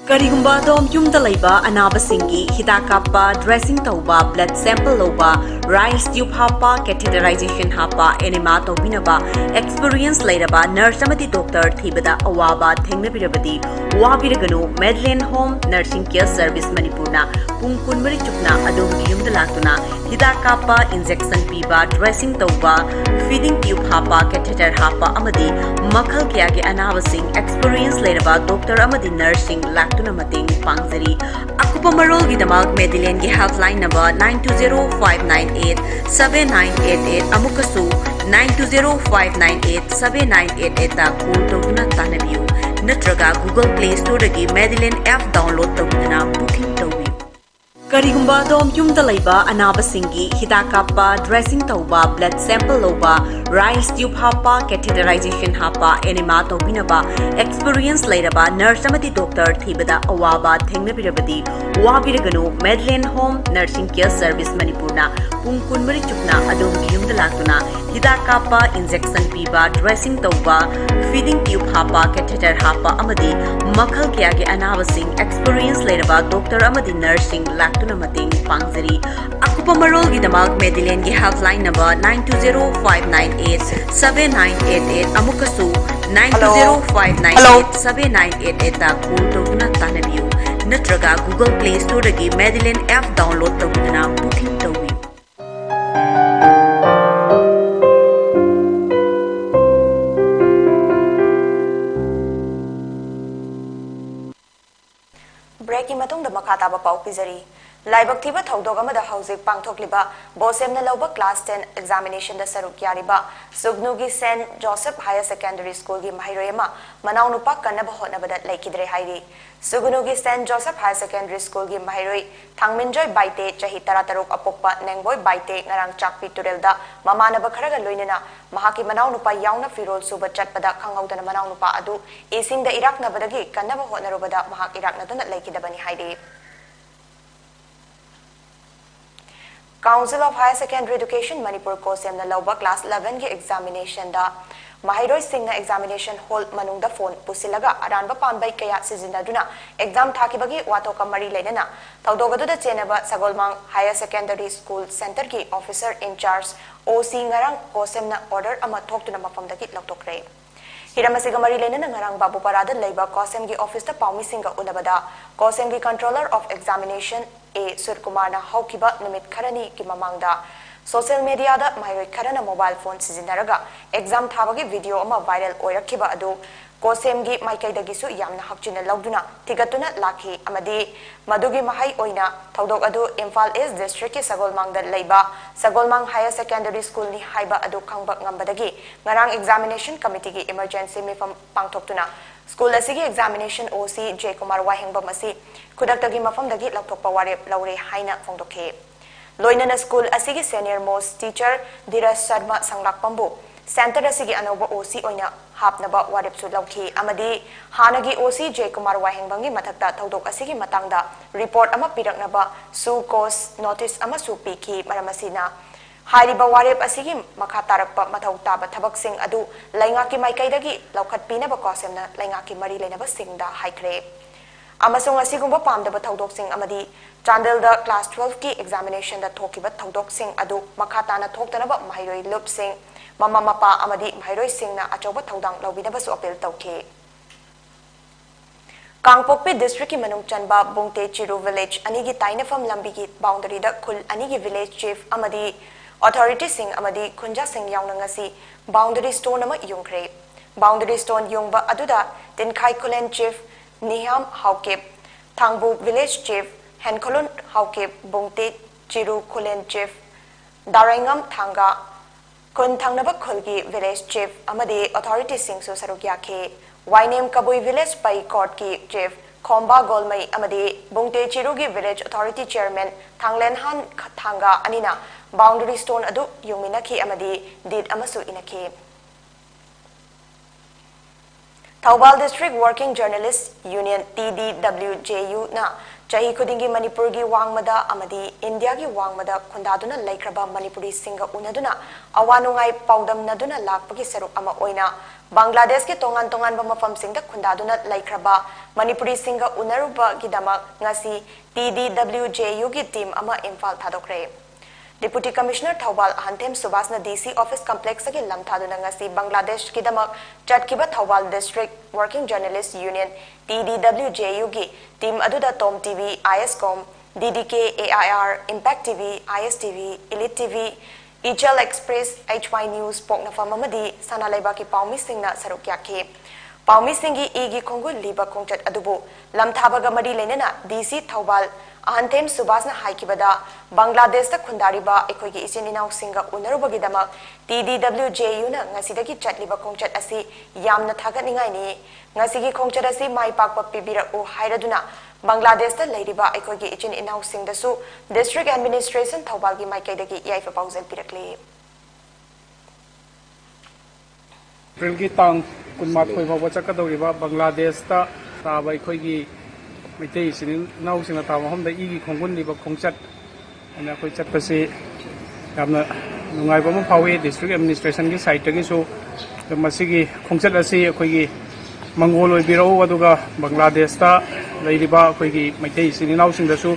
ꯀꯔꯤꯒꯨꯝꯕ ꯑꯗꯣꯝ ꯌꯨꯝꯗ ꯂꯩꯕ ꯑꯅꯥꯕꯁꯤꯡꯒꯤ ꯍꯤꯗꯥꯛ ꯀꯥꯞꯄ, dressing ꯇꯧꯕ, blood sample ꯂꯧꯕ, rice tube ꯍꯥꯞꯄ, catheterization ꯍꯥꯞꯄ, enema ꯇꯧꯕꯤꯅꯕ experience ꯂꯩꯔꯕ nurse ꯑꯃꯗꯤ doctor ꯊꯤꯕꯗ ꯑꯋꯥꯕ ꯊꯦꯡꯅꯕꯤꯔꯕꯗꯤ, ꯋꯥꯕꯤꯔꯒꯅꯨ꯫ Madeline Home Nursing Care Service ꯃꯅꯤꯄꯨꯔꯅ ꯄꯨꯡ ꯀꯨꯟꯃꯔꯤ ꯆꯨꯞꯅ ꯑꯗꯣꯝꯒꯤ ꯌꯨꯝꯗ ꯂꯥꯛꯇꯨꯅ ꯍꯤꯗꯥꯛ ꯀꯥꯞꯄ, injection ꯄꯤꯕ, dressing ꯇꯧꯕ, feeding tube ꯍꯥꯞꯄ, catheter ꯍꯥꯞꯄ ꯑꯃꯗꯤ ꯃꯈꯜ ꯀꯌꯥꯒꯤ ꯑꯅꯥꯕꯁꯤꯡ experience ꯂꯩꯔꯕ doctor ꯑꯃꯗꯤ nurseꯁꯤꯡ ꯂꯥꯛꯇꯨꯅ ꯃꯇꯦꯡ ꯄꯥꯡꯖꯔꯤ꯫ ꯑꯀꯨꯞꯄ ꯃꯔꯣꯜꯒꯤꯗꯃꯛ Madelineꯒꯤ helpline number nine two zero five nine eight seven nine eight eight, ꯑꯃꯨꯛꯀꯁꯨ nine two zero five nine eight seven nine eight eight call ꯇꯧꯗꯨꯅ ꯇꯥꯟꯅꯕꯤꯌꯨ, ꯅꯠꯇ꯭ꯔꯒ Google Play Storeꯗꯒꯤ Madeline app download ꯇꯧꯗꯨꯅ booking ꯇꯧꯕꯤꯌꯨ꯫ ꯀꯔꯤꯒꯨꯝꯕ ꯑꯗꯣꯝ ꯌꯨꯝꯗ ꯂꯩꯕ ꯑꯅꯥꯕꯁꯤꯡꯒꯤ ꯍꯤꯗꯥꯛ ꯀꯥꯞꯄ, dressing ꯇꯧꯕ, blood sample ꯂꯧꯕ, rice tube ꯍꯥꯞꯄ, catheterization ꯍꯥꯞꯄ, enema ꯇꯧꯕꯤꯅꯕ experience ꯂꯩꯔꯕ nurse ꯑꯃꯗꯤ doctor ꯊꯤꯕꯗ ꯑꯋꯥꯕ ꯊꯦꯡꯅꯕꯤꯔꯕꯗꯤ, ꯋꯥꯕꯤꯔꯒꯅꯨ꯫ Medland Home Nursing Care Service ꯃꯅꯤꯄꯨꯔꯅ ꯄꯨꯡ ꯀꯨꯟꯃꯔꯤ ꯆꯨꯞꯅ ꯑꯗꯣꯝꯒꯤ ꯌꯨꯝꯗ ꯂꯥꯛꯇꯨꯅ ꯍꯤꯗꯥꯛ ꯀꯥꯞꯄ, injection ꯄꯤꯕ, dressing ꯇꯧꯕ, feeding tube ꯍꯥꯞꯄ, catheter ꯍꯥꯞꯄ ꯑꯃꯗꯤ ꯃꯈꯜ ꯀꯌꯥꯒꯤ ꯑꯅꯥꯕꯁꯤꯡ experience ꯂꯩꯔꯕ doctor ꯑꯃꯗꯤ nurseꯁꯤꯡ ꯂꯥꯛꯇꯨꯅ ꯃꯇꯦꯡ ꯄꯥꯡꯖꯔꯤ꯫ ꯑꯀꯨꯞꯄ ꯃꯔꯣꯜꯒꯤꯗꯃꯛ Medlandꯒꯤ helpline number nine two zero five nine eight seven nine eight eight ꯑꯃꯨꯛꯀꯁꯨ nine two zero five nine eight seven nine eight eight call ꯇꯧꯗꯨꯅ ꯇꯥꯟꯅꯕꯤꯌꯨ, ꯅꯠꯇ꯭ꯔꯒ Google Play Storeꯗꯒꯤ Medland app download ꯇꯧꯗꯨꯅ booking ꯇꯧꯕꯤꯌꯨ꯫ Breakꯀꯤ ꯃꯇꯨꯡꯗ ꯃꯈꯥ ꯇꯥꯕ ꯄꯥꯎ ꯄꯤꯖꯔꯤ꯫ ꯂꯥꯏꯕꯛ ꯊꯤꯕ ꯊꯧꯗꯣꯛ ꯑꯃꯗ ꯍꯧꯖꯤꯛ ꯄꯥꯡꯊꯣꯛꯂꯤꯕ ꯀꯣꯁꯦꯝꯅ ꯂꯧꯕ class ten examinationꯗ ꯁꯔꯨꯛ ꯌꯥꯔꯤꯕ ꯁꯨꯒꯅꯨꯒꯤ Saint Joseph Higher Secondary Schoolꯒꯤ ꯃꯍꯩꯔꯣꯏ ꯑꯃ ꯃꯅꯥꯎꯅꯨꯄꯥ ꯀꯟꯅꯕ ꯍꯣꯠꯅꯕꯗ ꯂꯩꯈꯤꯗ꯭ꯔꯦ ꯍꯥꯏꯔꯤ꯫ ꯁꯨꯒꯅꯨꯒꯤ Saint Joseph Higher Secondary Schoolꯒꯤ ꯃꯍꯩꯔꯣꯏ ꯊꯥꯡꯃꯤꯟꯖꯣꯏ ꯕꯥꯏꯇꯦ, ꯆꯍꯤ ꯇꯔꯥꯇꯔꯨꯛ, ꯑꯄꯣꯛꯄ ꯅꯦꯡꯕꯣꯏ ꯕꯥꯏꯇꯦ, ꯉꯔꯥꯡ ꯆꯥꯛꯄꯤ ꯇꯨꯔꯦꯜꯗ ꯃꯃꯥꯟꯅꯕ ꯈꯔꯒ ꯂꯣꯏꯅꯅ ꯃꯍꯥꯛꯀꯤ ꯃꯅꯥꯎꯅꯨꯄꯥ ꯌꯥꯎꯅ ꯐꯤꯔꯣꯜ ꯁꯨꯕ ꯆꯠꯄꯗ ꯈꯪꯍꯧꯗꯅ ꯃꯅꯥꯎꯅꯨꯄꯥ ꯑꯗꯨ ꯏꯁꯤꯡꯗ ꯏꯔꯥꯛꯅꯕꯗꯒꯤ ꯀꯟꯅꯕ ꯍꯣꯠꯅꯔꯨꯕꯗ ꯃꯍꯥꯛ ꯏꯔꯥꯛꯅꯗꯨꯅ ꯂꯩꯈꯤꯗꯕꯅꯤ ꯍꯥꯏꯔꯤ꯫ Council of Higher Secondary Education Manipur ꯀꯣꯁꯦꯝꯅ ꯂꯧꯕ class elevenꯒꯤ examinationꯗ ꯃꯍꯩꯔꯣꯏꯁꯤꯡꯅ examination hall ꯃꯅꯨꯡꯗ phone ꯄꯨꯁꯤꯜꯂꯒ ꯑꯔꯥꯟꯕ ꯄꯥꯝꯕꯩ ꯀꯌꯥ ꯁꯤꯖꯤꯟꯅꯗꯨꯅ exam ꯊꯥꯈꯤꯕꯒꯤ ꯋꯥꯊꯣꯛꯀ ꯃꯔꯤ ꯂꯩꯅꯅ ꯊꯧꯗꯣꯛ ꯑꯗꯨꯗ ꯆꯦꯟꯅꯕ ꯁꯒꯣꯜꯃꯥꯡ Higher Secondary School Centreꯒꯤ officer in charge, OC, ꯉꯔꯥꯡ ꯀꯣꯁꯦꯝꯅ order ꯑꯃ ꯊꯣꯛꯇꯨꯅ ꯃꯐꯝꯗꯒꯤ ꯂꯧꯊꯣꯛꯈ꯭ꯔꯦ꯫ ꯍꯤꯔꯝ ꯑꯁꯤꯒ ꯃꯔꯤ ꯂꯩꯅꯅ ꯉꯔꯥꯡ ꯕꯥꯕꯨꯄꯥꯔꯥꯗ ꯂꯩꯕ ꯀꯣꯁꯦꯝꯒꯤ officeꯇ ꯄꯥꯎꯃꯤꯁꯤꯡꯒ ꯎꯅꯕꯗ ꯀꯣꯁꯦꯝꯒꯤ Controller of Examination ꯑꯦ ꯁꯨꯔꯀꯨꯃꯥꯔꯅ ꯍꯧꯈꯤꯕ ꯅꯨꯃꯤꯠ ꯈꯔꯅꯤꯒꯤ ꯃꯃꯥꯡꯗ social mediaꯗ ꯃꯍꯩꯔꯣꯏ ꯈꯔꯅ mobile phone ꯁꯤꯖꯤꯟꯅꯔꯒ exam ꯊꯥꯕꯒꯤ video ꯑꯃ viral ꯑꯣꯏꯔꯛꯈꯤꯕ ꯑꯗꯨ ꯀꯣꯁꯦꯝꯒꯤ ꯃꯥꯏꯀꯩꯗꯒꯤꯁꯨ ꯌꯥꯝꯅ ꯍꯛꯆꯤꯟꯅ ꯂꯧꯗꯨꯅ ꯊꯤꯒꯠꯇꯨꯅ ꯂꯥꯛꯈꯤ ꯑꯃꯗꯤ ꯃꯗꯨꯒꯤ ꯃꯍꯩ ꯑꯣꯏꯅ ꯊꯧꯗꯣꯛ ꯑꯗꯨ ꯏꯝꯐꯥꯜ East Districtꯀꯤ ꯁꯒꯣꯜꯃꯥꯡꯗ ꯂꯩꯕ ꯁꯒꯣꯜꯃꯥꯡ Higher Secondary Schoolꯅꯤ ꯍꯥꯏꯕ ꯑꯗꯨ ꯈꯪꯕ ꯉꯝꯕꯗꯒꯤ ꯉꯔꯥꯡ examination committeeꯒꯤ emergency ꯃꯤꯐꯝ ꯄꯥꯡꯊꯣꯛꯇꯨꯅ school ꯑꯁꯤꯒꯤ examination OC ꯖꯦꯀꯨꯃꯥꯔ ꯋꯥꯍꯦꯡꯕꯝ ꯑꯁꯤ ꯈꯨꯗꯛꯇꯒꯤ ꯃꯐꯝꯗꯒꯤ ꯂꯧꯊꯣꯛꯄ ꯋꯥꯔꯦꯞ ꯂꯧꯔꯦ ꯍꯥꯏꯅ ꯐꯣꯡꯗꯣꯛꯈꯤ꯫ ꯂꯣꯏꯅꯅ ꯁ꯭ꯀꯨꯜ ꯑꯁꯤꯒꯤ senior most teacher ꯙꯤꯔꯖ Sharma ꯁꯪꯂꯥꯛꯄꯝꯕꯨ centre ꯑꯁꯤꯒꯤ ꯑꯅꯧꯕ OC ꯑꯣꯏꯅ ꯍꯥꯞꯅꯕ ꯋꯥꯔꯦꯞꯁꯨ ꯂꯧꯈꯤ ꯑꯃꯗꯤ ꯍꯥꯟꯅꯒꯤ OC ꯖꯦꯀꯨꯃꯥꯔ ꯋꯥꯍꯦꯡꯕꯝꯒꯤ ꯃꯊꯛꯇ ꯊꯧꯗꯣꯛ ꯑꯁꯤꯒꯤ ꯃꯇꯥꯡꯗ report ꯑꯃ ꯄꯤꯔꯛꯅꯕ show cause notice ꯑꯃꯁꯨ ꯄꯤꯈꯤ꯫ ꯃꯔꯝ ꯑꯁꯤꯅ ꯍꯥꯏꯔꯤꯕ ꯋꯥꯔꯦꯞ ꯑꯁꯤꯒꯤ ꯃꯈꯥ ꯇꯥꯔꯛꯄ ꯃꯊꯧ ꯇꯥꯕ ꯊꯕꯛꯁꯤꯡ ꯑꯗꯨ ꯂꯩꯉꯥꯛꯀꯤ ꯃꯥꯏꯀꯩꯗꯒꯤ ꯂꯧꯈꯠꯄꯤꯅꯕ COHSEMꯅ ꯂꯩꯉꯥꯛꯀꯤ ꯃꯔꯤ ꯂꯩꯅꯕꯁꯤꯡꯗ ꯍꯥꯏꯈ꯭ꯔꯦ꯫ ꯑꯃꯁꯨꯡ ꯑꯁꯤꯒꯨꯝꯕ ꯄꯥꯝꯗꯕ ꯊꯧꯗꯣꯛꯁꯤꯡ ꯑꯃꯗꯤ ꯆꯥꯟꯗꯦꯜꯗ class twelveꯀꯤ examinationꯗ ꯊꯣꯛꯈꯤꯕ ꯊꯧꯗꯣꯛꯁꯤꯡ ꯑꯗꯨ ꯃꯈꯥ ꯇꯥꯅ ꯊꯣꯛꯇꯅꯕ ꯃꯍꯩꯔꯣꯏ ꯂꯨꯞꯁꯤꯡ, ꯃꯃꯥ ꯃꯄꯥ ꯑꯃꯗꯤ ꯃꯍꯩꯔꯣꯏꯁꯤꯡꯅ ꯑꯆꯧꯕ ꯊꯧꯗꯥꯡ ꯂꯧꯕꯤꯅꯕꯁꯨ appeal ꯇꯧꯈꯤ꯫ ꯀꯥꯡꯄꯣꯛꯄꯤ districtꯀꯤ ꯃꯅꯨꯡ ꯆꯟꯕ ꯕꯨꯡꯇꯦ ꯆꯤꯔꯨ village ꯑꯅꯤꯒꯤ ꯇꯥꯏꯅꯐꯝ ꯂꯝꯕꯤꯒꯤ boundaryꯗ ꯈꯨꯜ ꯑꯅꯤꯒꯤ village chief ꯑꯃꯗꯤ authorityꯁꯤꯡ ꯑꯃꯗꯤ ꯈꯨꯟꯖꯥꯁꯤꯡ ꯌꯥꯎꯅ ꯉꯁꯤ boundary stone ꯑꯃ ꯌꯨꯡꯈ꯭ꯔꯦ꯫ Boundary stone ꯌꯨꯡꯕ ꯑꯗꯨꯗ ꯇꯤꯟꯈꯥꯏ ꯈꯨꯂꯦꯟ chief ꯅꯤꯍꯥꯝ Haokip, ꯊꯥꯡꯕꯨ village chief ꯍꯦꯟꯈꯣꯂꯨꯟ Haokip, ꯕꯨꯡꯇꯦ ꯆꯤꯔꯨ ꯈꯨꯂꯦꯟ chief ꯗꯥꯔꯩꯉꯝ ꯊꯥꯡꯒ, ꯈꯨꯟ ꯊꯪꯅꯕ ꯈꯨꯜꯒꯤ village chief ꯑꯃꯗꯤ authorityꯁꯤꯡꯁꯨ ꯁꯔꯨꯛ ꯌꯥꯈꯤ꯫ ꯋꯥꯏꯅꯦꯝ ꯀꯕꯨꯏ village ꯄꯩ courtꯀꯤ chief ꯈꯣꯝꯕꯥ ꯒꯣꯜꯃꯩ ꯑꯃꯗꯤ ꯕꯨꯡꯇꯦ ꯆꯤꯔꯨꯒꯤ village authority chairman ꯊꯥꯡꯂꯦꯟꯍꯥꯟ ꯊꯥꯡꯒ ꯑꯅꯤꯅ boundary stone ꯑꯗꯨ ꯌꯨꯡꯃꯤꯟꯅꯈꯤ ꯑꯃꯗꯤ deed ꯑꯃꯁꯨ ꯏꯅꯈꯤ꯫ Thoubal District Working Journalist Union, TDWJUꯅ ꯆꯍꯤ ꯈꯨꯗꯤꯡꯒꯤ ꯃꯅꯤꯄꯨꯔꯒꯤ ꯋꯥꯡꯃꯗ ꯑꯃꯗꯤ ꯏꯟꯗꯤꯌꯥꯒꯤ ꯋꯥꯡꯃꯗ ꯈꯨꯟꯗꯥꯗꯨꯅ ꯂꯩꯈ꯭ꯔꯕ ꯃꯅꯤꯄꯨꯔꯤꯁꯤꯡꯒ ꯎꯅꯗꯨꯅ ꯑꯋꯥ ꯅꯨꯡꯉꯥꯏ ꯄꯥꯎꯗꯝꯅꯗꯨꯅ ꯂꯥꯛꯄꯒꯤ ꯁꯔꯨꯛ ꯑꯃ ꯑꯣꯏꯅ ꯕꯪꯒ꯭ꯂꯥꯗꯦꯁꯀꯤ ꯇꯣꯉꯥꯟ ꯇꯣꯉꯥꯟꯕ ꯃꯐꯝꯁꯤꯡꯗ ꯈꯨꯟꯗꯥꯗꯨꯅ ꯂꯩꯈ꯭ꯔꯕ ꯃꯅꯤꯄꯨꯔꯤꯁꯤꯡꯒ ꯎꯅꯔꯨꯕꯒꯤꯗꯃꯛ ꯉꯁꯤ TDWJUꯒꯤ team ꯑꯃ Imphal ꯊꯥꯗꯣꯛꯈ꯭ꯔꯦ꯫ Deputy Commissioner Thoubal ꯑꯍꯟꯊꯦꯝ ꯁꯨꯕꯥꯁꯅ DC office complexꯇꯒꯤ ꯂꯝꯊꯥꯗꯨꯅ ꯉꯁꯤ ꯕꯪꯒ꯭ꯂꯥꯗꯦꯁꯀꯤꯗꯃꯛ ꯆꯠꯈꯤꯕ Thoubal District Working Journalist Union, TDWJUꯒꯤ team ꯑꯗꯨꯗ Tom TV, ISCOM, DDK, AIR, Impact TV, ISTV, Elite TV, Ichel Express, HY News, ꯄꯣꯛꯅꯐꯝ ꯑꯃꯗꯤ ꯁꯅꯥ ꯂꯩꯕꯥꯛꯀꯤ ꯄꯥꯎꯃꯤꯁꯤꯡꯅ ꯁꯔꯨꯛ ꯌꯥꯈꯤ꯫ ꯄꯥꯎꯃꯤꯁꯤꯡꯒꯤ ꯏꯒꯤ ꯈꯣꯡꯒꯨꯜ ꯂꯤꯕ ꯈꯣꯡꯆꯠ ꯑꯗꯨꯕꯨ ꯂꯝꯊꯥꯕꯒ ꯃꯔꯤ ꯂꯩꯅꯅ DC ꯊꯧꯕꯥꯜ ꯑꯍꯟꯊꯦꯝ ꯁꯨꯕꯥꯁꯅ ꯍꯥꯏꯈꯤꯕꯗ, ꯕꯪꯒ꯭ꯂꯥꯗꯦꯁꯇ ꯈꯨꯟꯗꯥꯔꯤꯕ ꯑꯩꯈꯣꯏꯒꯤ ꯏꯆꯤꯟ ꯏꯅꯥꯎꯁꯤꯡꯒ ꯎꯅꯔꯨꯕꯒꯤꯗꯃꯛ TDWJUꯅ ꯉꯁꯤꯗꯒꯤ ꯆꯠꯂꯤꯕ ꯈꯣꯡꯆꯠ ꯑꯁꯤ ꯌꯥꯝꯅ ꯊꯥꯒꯠꯅꯤꯡꯉꯥꯏꯅꯤ꯫ ꯉꯁꯤꯒꯤ ꯈꯣꯡꯆꯠ ꯑꯁꯤ ꯃꯥꯏ ꯄꯥꯛꯄ ꯄꯤꯕꯤꯔꯛꯎ ꯍꯥꯏꯔꯗꯨꯅ ꯕꯪꯒ꯭ꯂꯥꯗꯦꯁꯇ ꯂꯩꯔꯤꯕ ꯑꯩꯈꯣꯏꯒꯤ ꯏꯆꯤꯟ ꯏꯅꯥꯎꯁꯤꯡꯗꯁꯨ District Administration ꯊꯧꯕꯥꯜꯒꯤ ꯃꯥꯏꯀꯩꯗꯒꯤ ꯌꯥꯏꯐ ꯄꯥꯎꯖꯦꯜ ꯄꯤꯔꯛꯂꯤ꯫ ꯑꯦꯄ꯭ꯔꯤꯜꯒꯤ ꯇꯥꯡ ꯀꯨꯟꯃꯥꯊꯣꯏ ꯐꯥꯎꯕ ꯆꯠꯀꯗꯧꯔꯤꯕ ꯕꯪꯒ꯭ꯂꯥꯗꯦꯁꯇ ꯇꯥꯕ ꯑꯩꯈꯣꯏꯒꯤ ꯃꯩꯇꯩ ꯏꯆꯤꯟ ꯏꯅꯥꯎꯁꯤꯡꯅ ꯇꯥꯕ ꯃꯐꯝꯗ ꯏꯒꯤ ꯈꯣꯡꯒꯨꯜ ꯂꯤꯕ ꯈꯣꯡꯆꯠ ꯑꯗꯨꯅ ꯑꯩꯈꯣꯏ ꯆꯠꯄꯁꯤ ꯌꯥꯝꯅ ꯅꯨꯡꯉꯥꯏꯕ ꯑꯃ ꯐꯥꯎꯏ꯫ District Administrationꯒꯤ sideꯇꯒꯤꯁꯨ ꯑꯗꯨ ꯃꯁꯤꯒꯤ ꯈꯣꯡꯆꯠ ꯑꯁꯤ ꯑꯩꯈꯣꯏꯒꯤ ꯃꯪꯒꯣꯜ ꯑꯣꯏꯕꯤꯔꯛꯎ, ꯑꯗꯨꯒ ꯕꯪꯒ꯭ꯂꯥꯗꯦꯁꯇ ꯂꯩꯔꯤꯕ ꯑꯩꯈꯣꯏꯒꯤ ꯃꯩꯇꯩ ꯏꯆꯤꯟ ꯏꯅꯥꯎꯁꯤꯡꯗꯁꯨ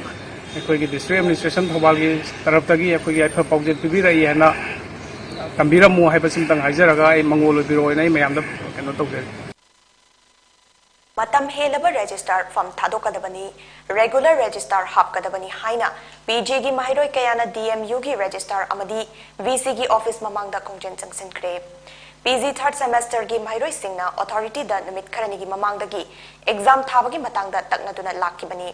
ꯑꯩꯈꯣꯏꯒꯤ District Administration ꯊꯧꯕꯥꯜꯒꯤ ꯇꯔꯞꯇꯒꯤ ꯑꯩꯈꯣꯏꯒꯤ ꯌꯥꯏꯐ ꯄꯥꯎꯖꯦꯜ ꯄꯤꯕꯤꯔꯛꯏ ꯍꯥꯏꯅ ꯇꯝꯕꯤꯔꯝꯃꯨ ꯍꯥꯏꯕꯁꯤꯃꯇꯪ ꯍꯥꯏꯖꯔꯒ ꯑꯩ ꯃꯪꯒꯣꯜ ꯑꯣꯏꯕꯤꯔꯛꯑꯣꯅ ꯑꯩ ꯃꯌꯥꯝꯗ ꯀꯩꯅꯣ ꯇꯧꯖꯔꯤ꯫ ꯃꯇꯝ ꯍꯦꯜꯂꯕ registrar form ꯊꯥꯗꯣꯛꯀꯗꯕꯅꯤ, regular registrar ꯍꯥꯞꯀꯗꯕꯅꯤ ꯍꯥꯏꯅ PGꯒꯤ ꯃꯍꯩꯔꯣꯏ ꯀꯌꯥꯅ DMUꯒꯤ registrar ꯑꯃꯗꯤ VCꯒꯤ office ꯃꯃꯥꯡꯗ ꯈꯣꯡꯖꯦꯜ ꯆꯪꯁꯤꯟꯈ꯭ꯔꯦ꯫ PG third semesterꯒꯤ ꯃꯍꯩꯔꯣꯏꯁꯤꯡꯅ authorityꯗ ꯅꯨꯃꯤꯠ ꯈꯔꯅꯤꯒꯤ ꯃꯃꯥꯡꯗꯒꯤ exam ꯊꯥꯕꯒꯤ ꯃꯇꯥꯡꯗ ꯇꯛꯅꯗꯨꯅ ꯂꯥꯛꯈꯤꯕꯅꯤ꯫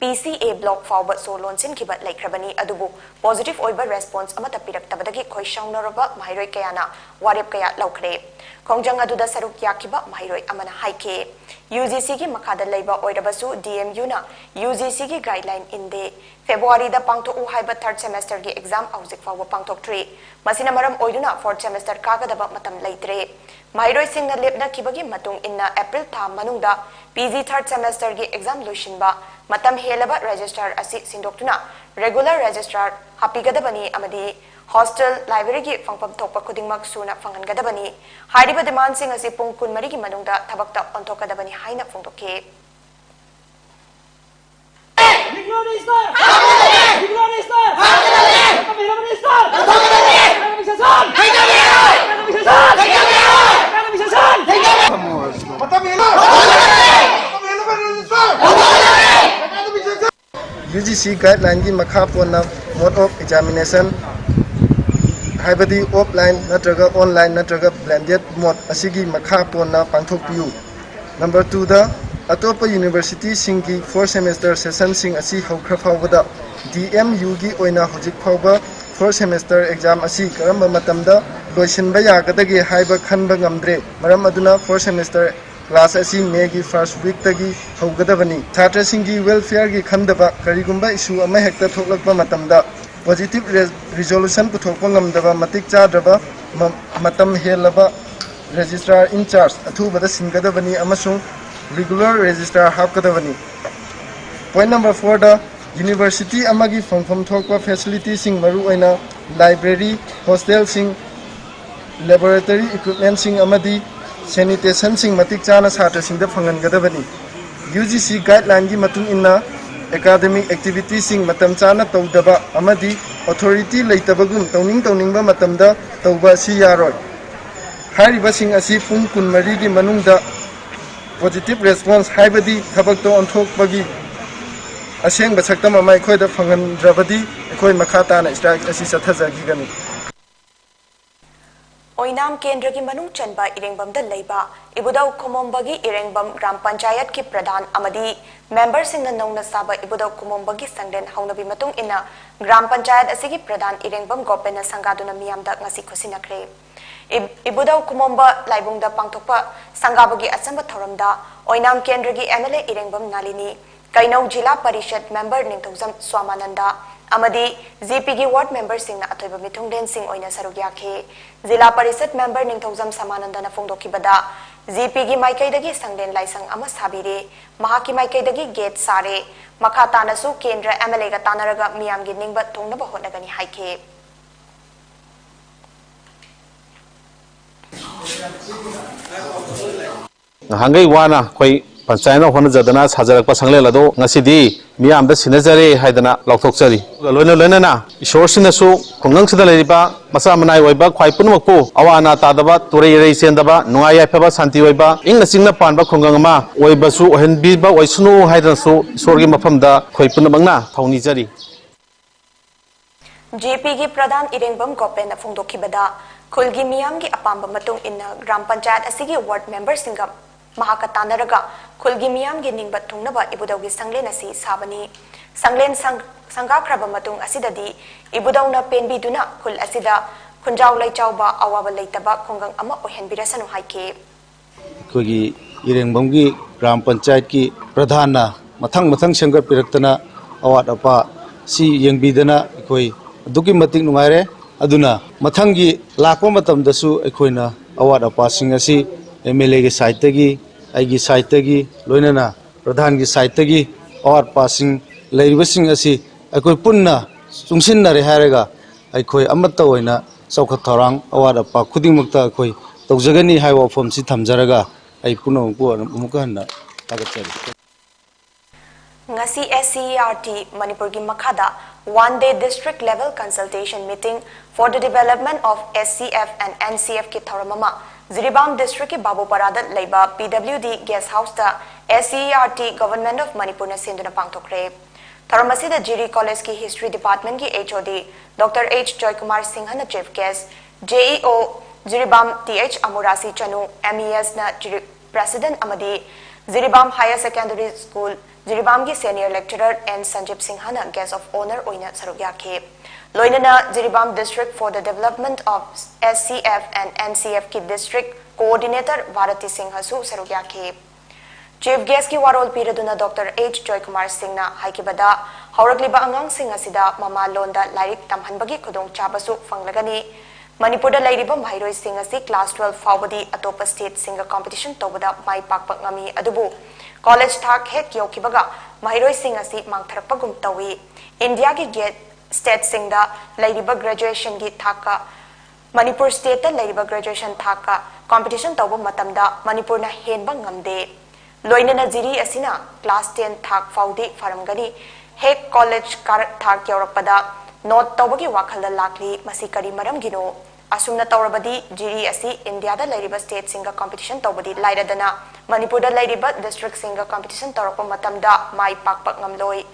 PCA block ꯐꯥꯎꯕ ꯁꯣ ꯂꯣꯟꯁꯤꯟꯈꯤꯕ ꯂꯩꯈ꯭ꯔꯕꯅꯤ, ꯑꯗꯨꯕꯨ positive ꯑꯣꯏꯕ response ꯑꯃꯠꯇ ꯄꯤꯔꯛꯇꯕꯗꯒꯤ ꯈꯣꯏ ꯁꯥꯎꯅꯔꯕ ꯃꯍꯩꯔꯣꯏ ꯀꯌꯥꯅ ꯋꯥꯔꯦꯞ ꯀꯌꯥ ꯂꯧꯈ꯭ꯔꯦ꯫ ꯈꯣꯡꯖꯪ ꯑꯗꯨꯗ ꯁꯔꯨꯛ ꯌꯥꯈꯤꯕ ꯃꯍꯩꯔꯣꯏ ꯑꯃꯅ ꯍꯥꯏꯈꯤ, UGCꯒꯤ ꯃꯈꯥꯗ ꯂꯩꯕ ꯑꯣꯏꯔꯕꯁꯨ DMUꯅ UGCꯒꯤ guideline ꯏꯟꯗꯦ꯫ Februaryꯗ ꯄꯥꯡꯊꯣꯛꯎ ꯍꯥꯏꯕ third semesterꯒꯤ exam ꯍꯧꯖꯤꯛ ꯐꯥꯎꯕ ꯄꯥꯡꯊꯣꯛꯇ꯭ꯔꯤ꯫ ꯃꯁꯤꯅ ꯃꯔꯝ ꯑꯣꯏꯗꯨꯅ fourth semester ꯀꯥꯒꯗꯕ ꯃꯇꯝ ꯂꯩꯇ꯭ꯔꯦ꯫ ꯃꯍꯩꯔꯣꯏꯁꯤꯡꯅ ꯂꯦꯞꯅꯈꯤꯕꯒꯤ ꯃꯇꯨꯡ ꯏꯟꯅ April ꯊꯥ ꯃꯅꯨꯡꯗ PG third semesterꯒꯤ exam ꯂꯣꯏꯁꯤꯟꯕ ꯃꯇꯝ ꯍꯦꯜꯂꯕ registrar ꯑꯁꯤ ꯁꯤꯟꯗꯣꯛꯇꯨꯅ regular registrar ꯍꯥꯞꯄꯤꯒꯗꯕꯅꯤ ꯑꯃꯗꯤ hostel, libraryꯒꯤ ꯐꯪꯐꯝ ꯊꯣꯛꯄ ꯈꯨꯗꯤꯡꯃꯛ ꯁꯨꯅ ꯐꯪꯍꯟꯒꯗꯕꯅꯤ꯫ ꯍꯥꯏꯔꯤꯕ demandꯁꯤꯡ ꯑꯁꯤ ꯄꯨꯡ ꯀꯨꯟꯃꯔꯤꯒꯤ ꯃꯅꯨꯡꯗ ꯊꯕꯛꯇ ꯑꯣꯟꯊꯣꯛꯀꯗꯕꯅꯤ ꯍꯥꯏꯅ ꯐꯣꯡꯗꯣꯛꯈꯤ꯫ UGC guidelineꯒꯤ ꯃꯈꯥ ꯄꯣꯟꯅ mode of examination, ꯍꯥꯏꯕꯗꯤ offline ꯅꯠꯇ꯭ꯔꯒ online ꯅꯠꯇ꯭ꯔꯒ blended mode ꯑꯁꯤꯒꯤ ꯃꯈꯥ ꯄꯣꯟꯅ ꯄꯥꯡꯊꯣꯛꯄꯤꯌꯨ꯫ Number twoꯗ, ꯑꯇꯣꯞꯄ universityꯁꯤꯡꯒꯤ fourth semester sessionꯁꯤꯡ ꯑꯁꯤ ꯍꯧꯈ꯭ꯔ ꯐꯥꯎꯕꯗ DMUꯒꯤ ꯑꯣꯏꯅ ꯍꯧꯖꯤꯛ ꯐꯥꯎꯕ fourth semester exam ꯑꯁꯤ ꯀꯔꯝꯕ ꯃꯇꯝꯗ ꯂꯣꯏꯁꯤꯟꯕ ꯌꯥꯒꯗꯒꯦ ꯍꯥꯏꯕ ꯈꯟꯕ ꯉꯝꯗ꯭ꯔꯦ꯫ ꯃꯔꯝ ꯑꯗꯨꯅ fourth semester ꯀ꯭ꯂꯥꯁ ꯑꯁꯤ ꯃꯦꯒꯤ ꯐꯥꯔꯁ ꯋꯤꯛꯇꯒꯤ ꯍꯧꯒꯗꯕꯅꯤ꯫ ꯁꯥꯇ꯭ꯔꯁꯤꯡꯒꯤ ꯋꯦꯜꯐꯤꯌꯔꯒꯤ ꯈꯟꯗꯕ ꯀꯔꯤꯒꯨꯝꯕ ꯏꯁꯨ ꯑꯃꯍꯦꯛꯇ ꯊꯣꯛꯂꯛꯄ ꯃꯇꯝꯗ ꯄꯣꯖꯤꯇꯤꯚ ꯔꯦ-, ꯔꯤꯖꯣꯂꯨꯁꯟ ꯄꯨꯊꯣꯛꯄ ꯉꯝꯗꯕ ꯃꯇꯤꯛ ꯆꯥꯗ꯭ꯔꯕ ꯃ-, ꯃꯇꯝ ꯍꯦꯜꯂꯕ ꯔꯦꯖꯤꯁꯇ꯭ꯔꯥꯔ ꯏꯟ ꯆꯥꯔꯖ ꯑꯊꯨꯕꯗ ꯁꯤꯟꯒꯗꯕꯅꯤ ꯑꯃꯁꯨꯡ ꯔꯤꯒꯨꯂꯔ ꯔꯦꯖꯤꯁꯇ꯭ꯔꯥꯔ ꯍꯥꯞꯀꯗꯕꯅꯤ꯫ ꯄꯣꯏꯟꯠ ꯅꯝꯕꯔ ꯐꯣꯔꯗ, ꯌꯨꯅꯤꯚꯔꯁꯤꯇꯤ ꯑꯃꯒꯤ ꯐꯪꯐꯝ ꯊꯣꯛꯄ ꯐꯦꯁꯤꯂꯤꯇꯤꯁꯤꯡ, ꯃꯔꯨꯑꯣꯏꯅ ꯂꯥꯏꯕ꯭ꯔꯦꯔꯤ, ꯍꯣꯁꯇꯦꯜꯁꯤꯡ, ꯂꯦꯕꯣꯔꯦꯇꯔꯤ ꯏꯀ꯭ꯋꯤꯞꯃꯦꯟꯁꯤꯡ ꯑꯃꯗꯤ ꯁꯦꯅꯤꯇꯦꯁꯟꯁꯤꯡ ꯃꯇꯤꯛ ꯆꯥꯅ ꯁꯥꯇ꯭ꯔꯁꯤꯡꯗ ꯐꯪꯍꯟꯒꯗꯕꯅꯤ꯫ ꯌꯨ ꯖꯤ ꯁꯤ ꯒꯥꯏꯗꯂꯥꯏꯟꯒꯤ ꯃꯇꯨꯡ ꯏꯟꯅ ꯑꯦꯀꯥꯗꯃꯤꯛ ꯑꯦꯛꯇꯤꯚꯤꯇꯤꯁꯤꯡ ꯃꯇꯝ ꯆꯥꯅ ꯇꯧꯗꯕ ꯑꯃꯗꯤ ꯑꯣꯊꯣꯔꯤꯇꯤ ꯂꯩꯇꯕꯒꯨꯝ ꯇꯧꯅꯤꯡ ꯇꯧꯅꯤꯡꯕ ꯃꯇꯝꯗ ꯇꯧꯕ ꯑꯁꯤ ꯌꯥꯔꯣꯏ꯫ ꯍꯥꯏꯔꯤꯕꯁꯤꯡ ꯑꯁꯤ ꯄꯨꯡ ꯀꯨꯟꯃꯔꯤꯒꯤ ꯃꯅꯨꯡꯗ ꯄꯣꯖꯤꯇꯤꯚ ꯔꯦꯁꯄꯣꯟꯁ, ꯍꯥꯏꯕꯗꯤ ꯊꯕꯛꯇ ꯑꯣꯟꯊꯣꯛꯄꯒꯤ ꯑꯁꯦꯡꯕ ꯁꯛꯇꯝ ꯑꯃ ꯑꯩꯈꯣꯏꯗ ꯐꯪꯍꯟꯗ꯭ꯔꯕꯗꯤ ꯑꯩꯈꯣꯏ ꯃꯈꯥ ꯇꯥꯅ ꯁ꯭ꯇ꯭ꯔꯥꯏꯛ ꯑꯁꯤ ꯆꯠꯊꯖꯈꯤꯒꯅꯤ꯫ ꯑꯣꯏꯅꯥꯝ ꯀꯦꯟꯗ꯭ꯔꯒꯤ ꯃꯅꯨꯡ ꯆꯟꯕ ꯏꯔꯦꯡꯕꯝꯗ ꯂꯩꯕ ꯏꯕꯨꯙꯧ ꯈꯨꯃꯣꯝꯕꯒꯤ ꯏꯔꯦꯡꯕꯝ ꯒ꯭ꯔꯥꯝ ꯄꯟꯆꯥꯌꯠꯀꯤ ꯄ꯭ꯔꯙꯥꯟ ꯑꯃꯗꯤ ꯃꯦꯝꯕꯔꯁꯤꯡꯅ ꯅꯧꯅ ꯁꯥꯕ ꯏꯕꯨꯙꯧ ꯈꯨꯃꯣꯝꯕꯒꯤ ꯁꯪꯂꯦꯟ ꯍꯧꯅꯕꯤ ꯃꯇꯨꯡ ꯏꯟꯅ ꯒ꯭ꯔꯥꯝ ꯄꯟꯆꯥꯌꯠ ꯑꯁꯤꯒꯤ ꯄ꯭ꯔꯙꯥꯟ ꯏꯔꯦꯡꯕꯝ ꯒꯣꯄꯦꯟꯅ ꯁꯪꯒꯥꯗꯨꯅ ꯃꯤꯌꯥꯝꯗ ꯉꯁꯤ ꯈꯨꯠꯁꯤꯟꯅꯈ꯭ꯔꯦ꯫ ꯏꯕ-, ꯏꯕꯨꯙꯧ ꯈꯨꯃꯣꯝꯕ ꯂꯥꯏꯕꯨꯡꯗ ꯄꯥꯡꯊꯣꯛꯄ ꯁꯪꯒꯥꯕꯒꯤ ꯑꯆꯝꯕ ꯊꯧꯔꯝꯗ ꯑꯣꯏꯅꯥꯝ ꯀꯦꯟꯗ꯭ꯔꯒꯤ M L A Irengbam Nalini, Keinou zila parishad member Ningthoujam Swamananda ꯑꯃꯗꯤ ꯖꯤ ꯄꯤꯒꯤ ꯋꯥꯔꯗ ꯃꯦꯝꯕꯔꯁꯤꯡꯅ ꯑꯊꯣꯏꯕ ꯃꯤꯊꯨꯡꯂꯦꯟꯁꯤꯡ ꯑꯣꯏꯅ ꯁꯔꯨꯛ ꯌꯥꯈꯤ꯫ ꯖꯤꯂꯥ ꯄꯔꯤꯁꯠ ꯃꯦꯝꯕꯔ ꯅꯤꯡꯊꯧꯖꯝ ꯁ꯭ꯋꯥꯃꯥꯅꯟꯗꯅ ꯐꯣꯡꯗꯣꯛꯈꯤꯕꯗ, ꯖꯤ ꯄꯤꯒꯤ ꯃꯥꯏꯀꯩꯗꯒꯤ ꯁꯪꯂꯦꯟ ꯂꯥꯏꯁꯪ ꯑꯃ ꯁꯥꯕꯤꯔꯦ, ꯃꯍꯥꯛꯀꯤ ꯃꯥꯏꯀꯩꯗꯒꯤ ꯒꯦꯠ ꯁꯥꯔꯦ, ꯃꯈꯥ ꯇꯥꯅꯁꯨ ꯀꯦꯟꯗ꯭ꯔ ꯑꯦꯝ ꯑꯦꯜ ꯑꯦꯒ ꯇꯥꯟꯅꯔꯒ ꯃꯤꯌꯥꯝꯒꯤ ꯅꯤꯡꯕ ꯊꯨꯡꯅꯕ ꯍꯣꯠꯅꯒꯅꯤ ꯍꯥꯏꯈꯤ꯫ ꯉꯍꯥꯟꯈꯩ ꯋꯥꯅ ꯑꯩꯈꯣꯏ ꯄꯟꯆꯥꯌꯠꯅ ꯍꯣꯠꯅꯖꯗꯅ ꯁꯥꯖꯔꯛꯄ ꯁꯪꯂꯦꯟ ꯑꯗꯣ ꯉꯁꯤꯗꯤ ꯃꯤꯌꯥꯝꯗ ꯁꯤꯟꯅꯖꯔꯦ ꯍꯥꯏꯗꯅ ꯂꯥꯎꯊꯣꯛꯆꯔꯤ꯫ ꯑꯗꯨꯒ ꯂꯣꯏꯅ ꯂꯣꯏꯅꯅ ꯏꯁꯣꯔꯁꯤꯅꯁꯨ ꯈꯨꯡꯒꯪꯁꯤꯗ ꯂꯩꯔꯤꯕ ꯃꯆꯥ ꯃꯅꯥꯏ ꯑꯣꯏꯕ ꯈ꯭ꯋꯥꯏ ꯄꯨꯝꯅꯃꯛꯄꯨ ꯑꯋꯥ ꯑꯅꯥ ꯇꯥꯗꯕ, ꯇꯣꯔꯩ ꯏꯔꯩ ꯆꯦꯟꯗꯕ, ꯅꯨꯡꯉꯥꯏ ꯌꯥꯏꯐꯕ, ꯁꯥꯟꯇꯤ ꯑꯣꯏꯕ, ꯏꯪꯅ ꯆꯤꯛꯅ ꯄꯥꯟꯕ ꯈꯨꯡꯒꯪ ꯑꯃ ꯑꯣꯏꯕꯁꯨ ꯑꯣꯏꯍꯟꯕꯤꯕ ꯑꯣꯏꯁꯅꯨ ꯍꯥꯏꯗꯅꯁꯨ ꯏꯁꯣꯔꯒꯤ ꯃꯐꯝꯗ ꯑꯩꯈꯣꯏ ꯄꯨꯝꯅꯃꯛꯅ ꯊꯧꯅꯤꯖꯔꯤ꯫ ꯖꯦ ꯄꯤꯒꯤ ꯄ꯭ꯔꯙꯥꯟ ꯏꯔꯦꯡꯕꯝ ꯒꯣꯄꯦꯟꯅ ꯐꯣꯡꯗꯣꯛꯈꯤꯕꯗ, ꯈꯨꯜꯒꯤ ꯃꯤꯌꯥꯝꯒꯤ ꯑꯄꯥꯝꯕ ꯃꯇꯨꯡ ꯏꯟꯅ ꯒ꯭ꯔꯥꯝ ꯄꯟꯆꯥꯌꯠ ꯑꯁꯤꯒꯤ ꯋꯥꯔꯗ ꯃꯦꯝꯕꯔꯁꯤꯡꯒ ꯃꯍꯥꯛꯀ ꯇꯥꯟꯅꯔꯒ ꯈꯨꯜꯒꯤ ꯃꯤꯌꯥꯝꯒꯤ ꯅꯤꯡꯕ ꯊꯨꯡꯅꯕ ꯏꯕꯨꯙꯧꯒꯤ ꯁꯪꯂꯦꯟ ꯑꯁꯤ ꯁꯥꯕꯅꯤ꯫ ꯁꯪꯂꯦꯟ ꯁꯪ-, ꯁꯪꯒꯥꯈ꯭ꯔꯕ ꯃꯇꯨꯡ ꯑꯁꯤꯗꯗꯤ ꯏꯕꯨꯙꯧꯅ ꯄꯦꯟꯕꯤꯗꯨꯅ ꯈꯨꯜ ꯑꯁꯤꯗ ꯈꯨꯟꯖꯥꯎ ꯂꯩꯆꯥꯎꯕ, ꯑꯋꯥꯕ ꯂꯩꯇꯕ ꯈꯨꯡꯒꯪ ꯑꯃ ꯑꯣꯏꯍꯟꯕꯤꯔꯁꯅꯨ ꯍꯥꯏꯈꯤ꯫ ꯑꯩꯈꯣꯏꯒꯤ ꯏꯔꯦꯡꯕꯝꯒꯤ ꯒ꯭ꯔꯥꯝ ꯄꯟꯆꯥꯌꯠꯀꯤ ꯄ꯭ꯔꯙꯥꯟꯅ ꯃꯊꯪ ꯃꯊꯪ ꯁꯦꯝꯒꯠꯄꯤꯔꯛꯇꯅ ꯑꯋꯥꯠ ꯑꯄꯥ ꯁꯤ ꯌꯦꯡꯕꯤꯗꯅ ꯑꯩꯈꯣꯏ ꯑꯗꯨꯛꯀꯤ ꯃꯇꯤꯛ ꯅꯨꯡꯉꯥꯏꯔꯦ꯫ ꯑꯗꯨꯅ ꯃꯊꯪꯒꯤ ꯂꯥꯛꯄ ꯃꯇꯝꯗꯁꯨ ꯑꯩꯈꯣꯏꯅ ꯑꯋꯥꯠ ꯑꯄꯥꯁꯤꯡ ꯑꯁꯤ ꯑꯦꯝ ꯑꯦꯜ ꯑꯦꯒꯤ ꯁꯥꯏꯠꯇꯒꯤ, ꯑꯩꯒꯤ ꯁꯥꯏꯠꯇꯒꯤ, ꯂꯣꯏꯅꯅ ꯄ꯭ꯔꯙꯥꯟꯒꯤ ꯁꯥꯏꯠꯇꯒꯤ ꯑꯋꯥꯠ ꯑꯄꯥꯁꯤꯡ ꯂꯩꯔꯤꯕꯁꯤꯡ ꯑꯁꯤ ꯑꯩꯈꯣꯏ ꯄꯨꯟꯅ ꯆꯨꯡꯁꯤꯟꯅꯔꯦ ꯍꯥꯏꯔꯒ ꯑꯩꯈꯣꯏ ꯑꯃꯠꯇ ꯑꯣꯏꯅ ꯆꯥꯎꯈꯠ ꯊꯧꯔꯥꯡ ꯑꯋꯥꯠ ꯑꯄꯥ ꯈꯨꯗꯤꯡꯃꯛꯇ ꯑꯩꯈꯣꯏ ꯇꯧꯖꯒꯅꯤ ꯍꯥꯏꯕ ꯋꯥꯐꯝꯁꯤ ꯊꯝꯖꯔꯒ ꯑꯩ ꯄꯨꯝꯅꯃꯛꯄꯨ ꯑꯃꯨꯛꯀ ꯍꯟꯅ ꯊꯥꯒꯠꯆꯔꯤ꯫ ꯉꯁꯤ S C E R T ꯃꯅꯤꯄꯨꯔꯒꯤ ꯃꯈꯥꯗ One Day District Level Consultation Meeting for the Development of S C F and N C F ꯀꯤ ꯊꯧꯔꯝ ꯑꯃ ꯖꯤꯔꯤꯕꯥꯝ ꯗꯤꯁꯇ꯭ꯔꯤꯛꯀꯤ ꯕꯥꯕꯨꯄꯥꯔꯥꯗ ꯂꯩꯕ P W D Guest Houseꯇ S C E R T Government of ꯃꯅꯤꯄꯨꯔꯅ ꯁꯤꯟꯗꯨꯅ ꯄꯥꯡꯊꯣꯛꯈ꯭ꯔꯦ꯫ ꯊꯧꯔꯝ ꯑꯁꯤꯗ ꯖꯤꯔꯤ ꯀꯣꯂꯦꯖꯀꯤ History Departmentꯀꯤ H O D Doctor H Joykumar Singhꯅ Chief Guest, J E O Jiribam Th Amurasi Chanu, M E Sꯅ ꯖꯤꯔꯤ President ꯑꯃꯗꯤ Jiribam Higher Secondary School ꯖꯤꯔꯤꯕꯥꯝꯒꯤ Senior Lecturer N Sanjeev Singhꯅ Guest of Honour ꯑꯣꯏꯅ ꯁꯔꯨꯛ ꯌꯥꯈꯤ꯫ ꯂꯣꯏꯅꯅ Jiribam District for the Development of S C F and N C F ꯀꯤ District Coordinator Bharti ꯁꯤꯡꯍꯁꯨ ꯁꯔꯨꯛ ꯌꯥꯈꯤ꯫ Chief Guestꯀꯤ ꯋꯥꯔꯣꯜ ꯄꯤꯔꯗꯨꯅ Doctor H Joykumar Singhꯅ ꯍꯥꯏꯈꯤꯕꯗ, ꯍꯧꯔꯛꯂꯤꯕ ꯑꯉꯥꯡꯁꯤꯡ ꯑꯁꯤꯗ ꯃꯃꯥ ꯂꯣꯟꯗ ꯂꯥꯏꯔꯤꯛ ꯇꯝꯍꯟꯕꯒꯤ ꯈꯨꯗꯣꯡꯆꯥꯕꯁꯨ ꯐꯪꯂꯒꯅꯤ꯫ ꯃꯅꯤꯄꯨꯔꯗ ꯂꯩꯔꯤꯕ ꯃꯍꯩꯔꯣꯏꯁꯤꯡ ꯑꯁꯤ class twelve ꯐꯥꯎꯕꯗꯤ ꯑꯇꯣꯞꯄ stateꯁꯤꯡꯒ competition ꯇꯧꯕꯗ ꯃꯥꯏ ꯄꯥꯛꯄ ꯉꯝꯃꯤ, ꯑꯗꯨꯕꯨ college ꯊꯥꯛ ꯍꯦꯛ ꯌꯧꯈꯤꯕꯒ ꯃꯍꯩꯔꯣꯏꯁꯤꯡ ꯑꯁꯤ ꯃꯥꯡꯊꯔꯛꯄꯒꯨꯝ ꯇꯧꯏ꯫ Indiaꯒꯤ ꯒꯦꯠ stateꯁꯤꯡꯗ ꯂꯩꯔꯤꯕ graduationꯒꯤ ꯊꯥꯛꯀ ꯃꯅꯤꯄꯨꯔ stateꯇ ꯂꯩꯔꯤꯕ graduation ꯊꯥꯛꯀ competition ꯇꯧꯕ ꯃꯇꯝꯗ ꯃꯅꯤꯄꯨꯔꯅ ꯍꯦꯟꯕ ꯉꯝꯗꯦ꯫ ꯂꯣꯏꯅꯅ ꯖꯤꯔꯤ ꯑꯁꯤꯅ class ten ꯊꯥꯛ ꯐꯥꯎꯗꯤ ꯐꯔꯝꯒꯅꯤ꯫ ꯍꯦꯛ college ꯀꯥꯔꯛ ꯊꯥꯛ ꯌꯧꯔꯛꯄꯗ not ꯇꯧꯕꯒꯤ ꯋꯥꯈꯜꯗ ꯂꯥꯛꯂꯤ꯫ ꯃꯁꯤ ꯀꯔꯤ ꯃꯔꯝꯒꯤꯅꯣ? ꯑꯁꯨꯝꯅ ꯇꯧꯔꯕꯗꯤ ꯖꯤꯔꯤ ꯑꯁꯤ Indiaꯗ ꯂꯩꯔꯤꯕ stateꯁꯤꯡꯒ competition ꯇꯧꯕꯗꯤ ꯂꯥꯏꯔꯗꯅ ꯃꯅꯤꯄꯨꯔꯗ ꯂꯩꯔꯤꯕ districtꯁꯤꯡꯒ competition ꯇꯧꯔꯛꯄ ꯃꯇꯝꯗ ꯃꯥꯏ ꯄꯥꯛꯄ ꯉꯝꯂꯣꯏ꯫